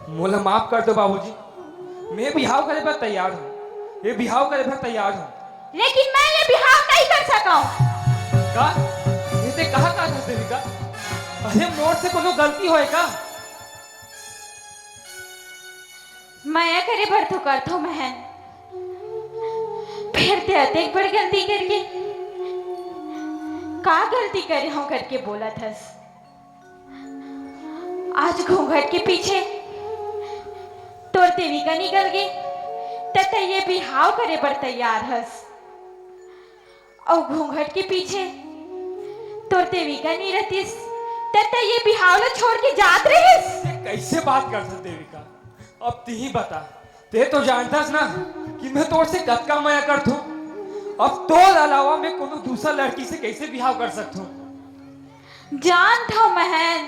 मोला माफ कर दो बाबूजी, मैं बिहाव करे बर तैयार हूँ, ये बिहाव करे बर तैयार हूँ। लेकिन मैं ये बिहाव नहीं कर सका हूँ। का? ये ते कहा का था देविका? अरे मोर से कोनो गलती होए का? मया करे बर तो करथो महन, फिर ते अतेक बड़ गलती करके का गलती करे हूँ करके बोलत हस। आज घूंघट के पीछे तोर देविका निकल गे, त तैं ये बिहाव करे बर तैयार हस। अउ घूंघट के पीछे तोर देविका नी रहतिस, त तैं ये बिहाव ल छोड़ के जात रहिस। ते कैसे बात करथस देविका? अब तिही बता, ते तो जानथस ना कि मैं तोर से कतका मया करथों। अब तोर अलावा मैं कोनो दूसरा लड़की से कैसे बिहाव कर सकथों? जानथों महन,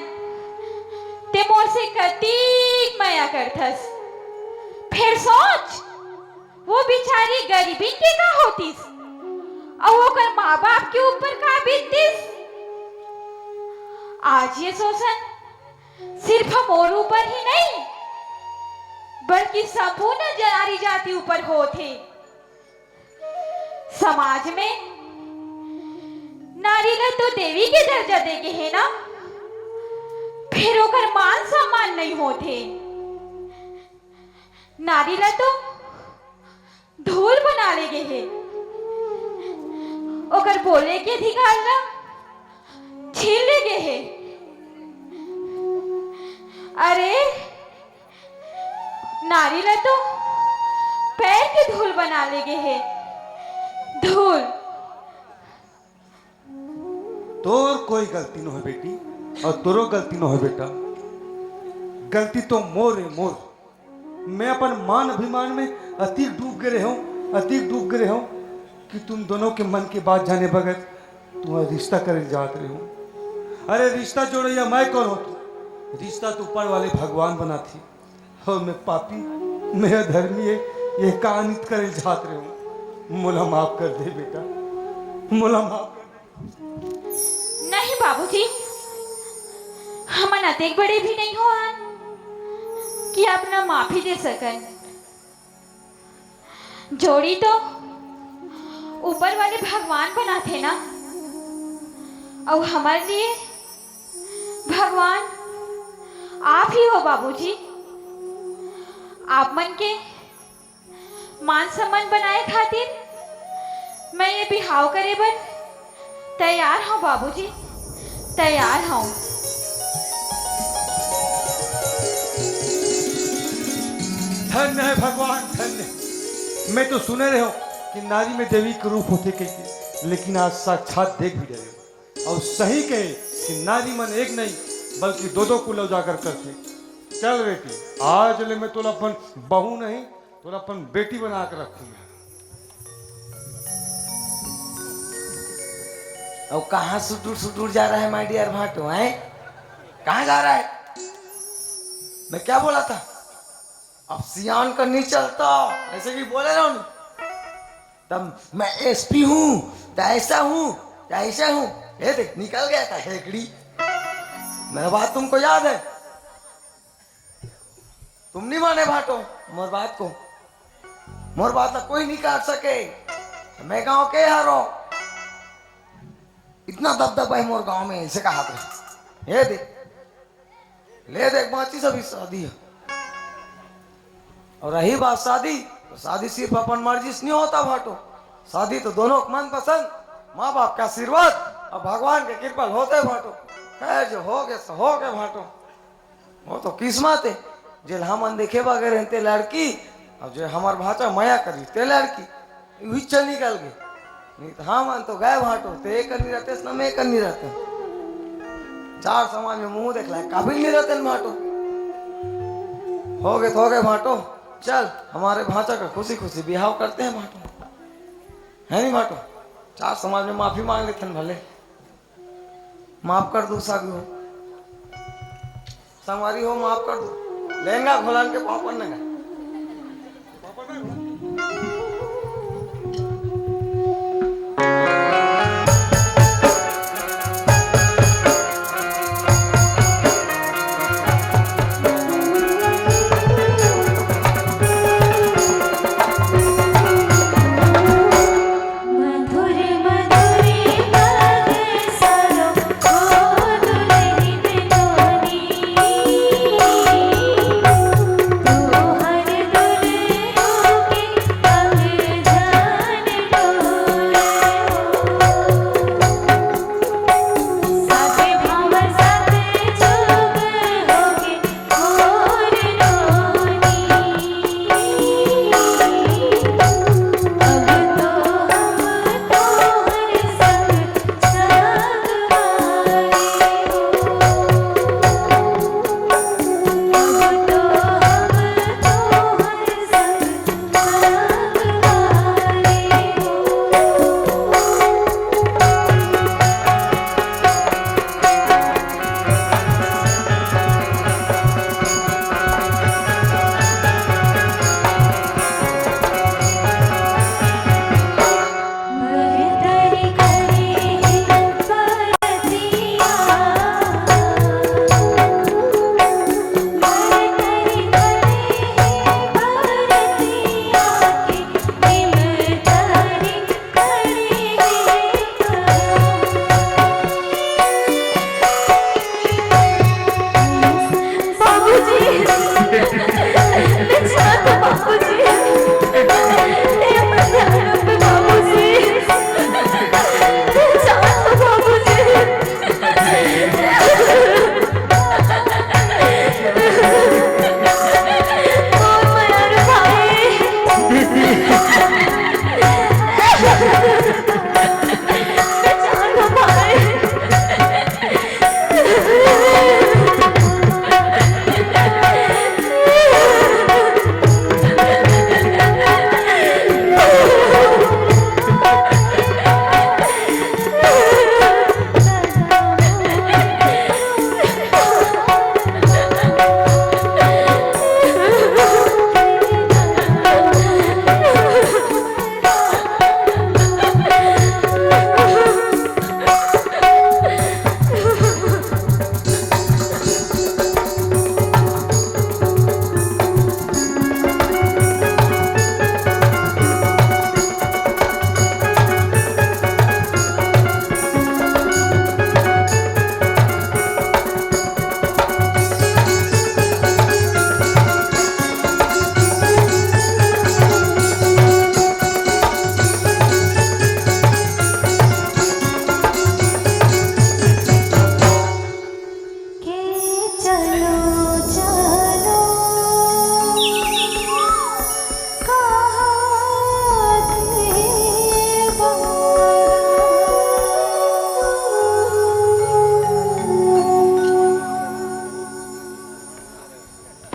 ते मोर से कतीक मया करथस। फेर सोच, वो बिचारी गरीबिन के का होतिस, अउ ओकर माँ बाप के ऊपर का बीततिस। आज ये शोषण सिर्फ मोर ऊपर ही नहीं, बल्कि संपूर्ण नारी जाति ऊपर होत हे। समाज में नारी ला तो देवी के दर्जा दे गे हे ना, फेर ओकर मान सम्मान नहीं होत हे। नारी ला तो धूल बना ले गे हे, ओकर बोले के अधिकार ला छीन ले गे हे। अरे, नारी ला तो पैर के धूल बना ले गे हे, धूल। तोर कोई गलती नोहे बेटी, अउ तोरो गलती नोहे बेटा। गलती तो मोर हे, मोर। मैं अपन मान अभिमान में अतिक डूब गे रहेंव, अतिक डूब गे रहेंव कि तुम दोनों के मन के बात जाने बगैर तुम्हारा रिश्ता करे जात रहेंव। अरे रिश्ता जोड़इया मैं कोन हों? रिश्ता तो ऊपर वाले भगवान बनाथे। अउ मैं पापी, मैं अधर्मी हे, ये का अनित करे जात रहेंव। मोला माफ कर दे बेटा, मोला माफ कर दे। नहीं बाबूजी, हमन अतेक बड़े भी नहीं होन कि अपना माफी दे सकन। जोड़ी तो ऊपर वाले भगवान बनाथे ना, अउ हमर लिए भगवान आप ही हो बाबूजी। आप मन के मान सम्मान बनाए खातिर मैं ये बिहाव करे बर तैयार हूँ बाबूजी, तैयार हूँ। धन्य है भगवान, धन्य। मैं तो सुने रहे हूँ कि नारी में देवी के रूप होथे कहिके, लेकिन आज साक्षात देख भी रहे हूँ। अउ सही कहे कि नारी मन एक नहीं बल्कि दो दो कुल उजागर करथे। चल बेटी, आज ले मैं तोला अपन बहू नहीं, तोला अपन बेटी बना के रखूँ मैं। अब कहाँ सुटुर सुटुर जा रहा है my dear भाटो, हैं? कहाँ जा रहा है? मैं क्या बोला था? अब सियान का नहीं चलता, ऐसे भी बोले ना उन्हें। तब मैं एसपी हूँ, तो ऐसा हूँ, तो ऐसा हूँ। ये देख, निकल गया था हेकड़ी। मेरा बात तुमको याद है? तुम नहीं माने भाटो मोर बात को। मोर बात ना कोई नहीं काट सके। मैं गांव के हरो, इतना दबदबा है मोर गांव में, ऐसे कहा था। ये देख, ले देख, बाची सभी शादी है। और रही बात शादी, तो शादी सिर्फ अपन मर्जी से नहीं होता भाटो। शादी तो दोनों के मनपसंद, माँ बाप का आशीर्वाद और भगवान के कृपा होते भाटो। खैर, जो हो गए सो हो गए भाटो। वो तो किस्मत है, जेल हमन देखे बगैर हैं ते लड़की, और जो हमार भाचा मया करी ते लड़की, वही चल निकल गए। नहीं तो हमन तो गए भाटो, ते एक नहीं रहते, न मैं एक नहीं रहते। चार समाज में मुंह देख लाए, काबिल नहीं रहते न भाटो। हो गए तो हो गए भाटो, चल हमारे भाचा का खुशी खुशी बिहाव करते हैं भाटो, है नहीं भाटो? चार समाज में माफी मांग लेते हैं भले। माफ कर दो सागू हो, संगवारी हो, माफ कर दो। लहंगा घोलान के पाँव पड़ने का।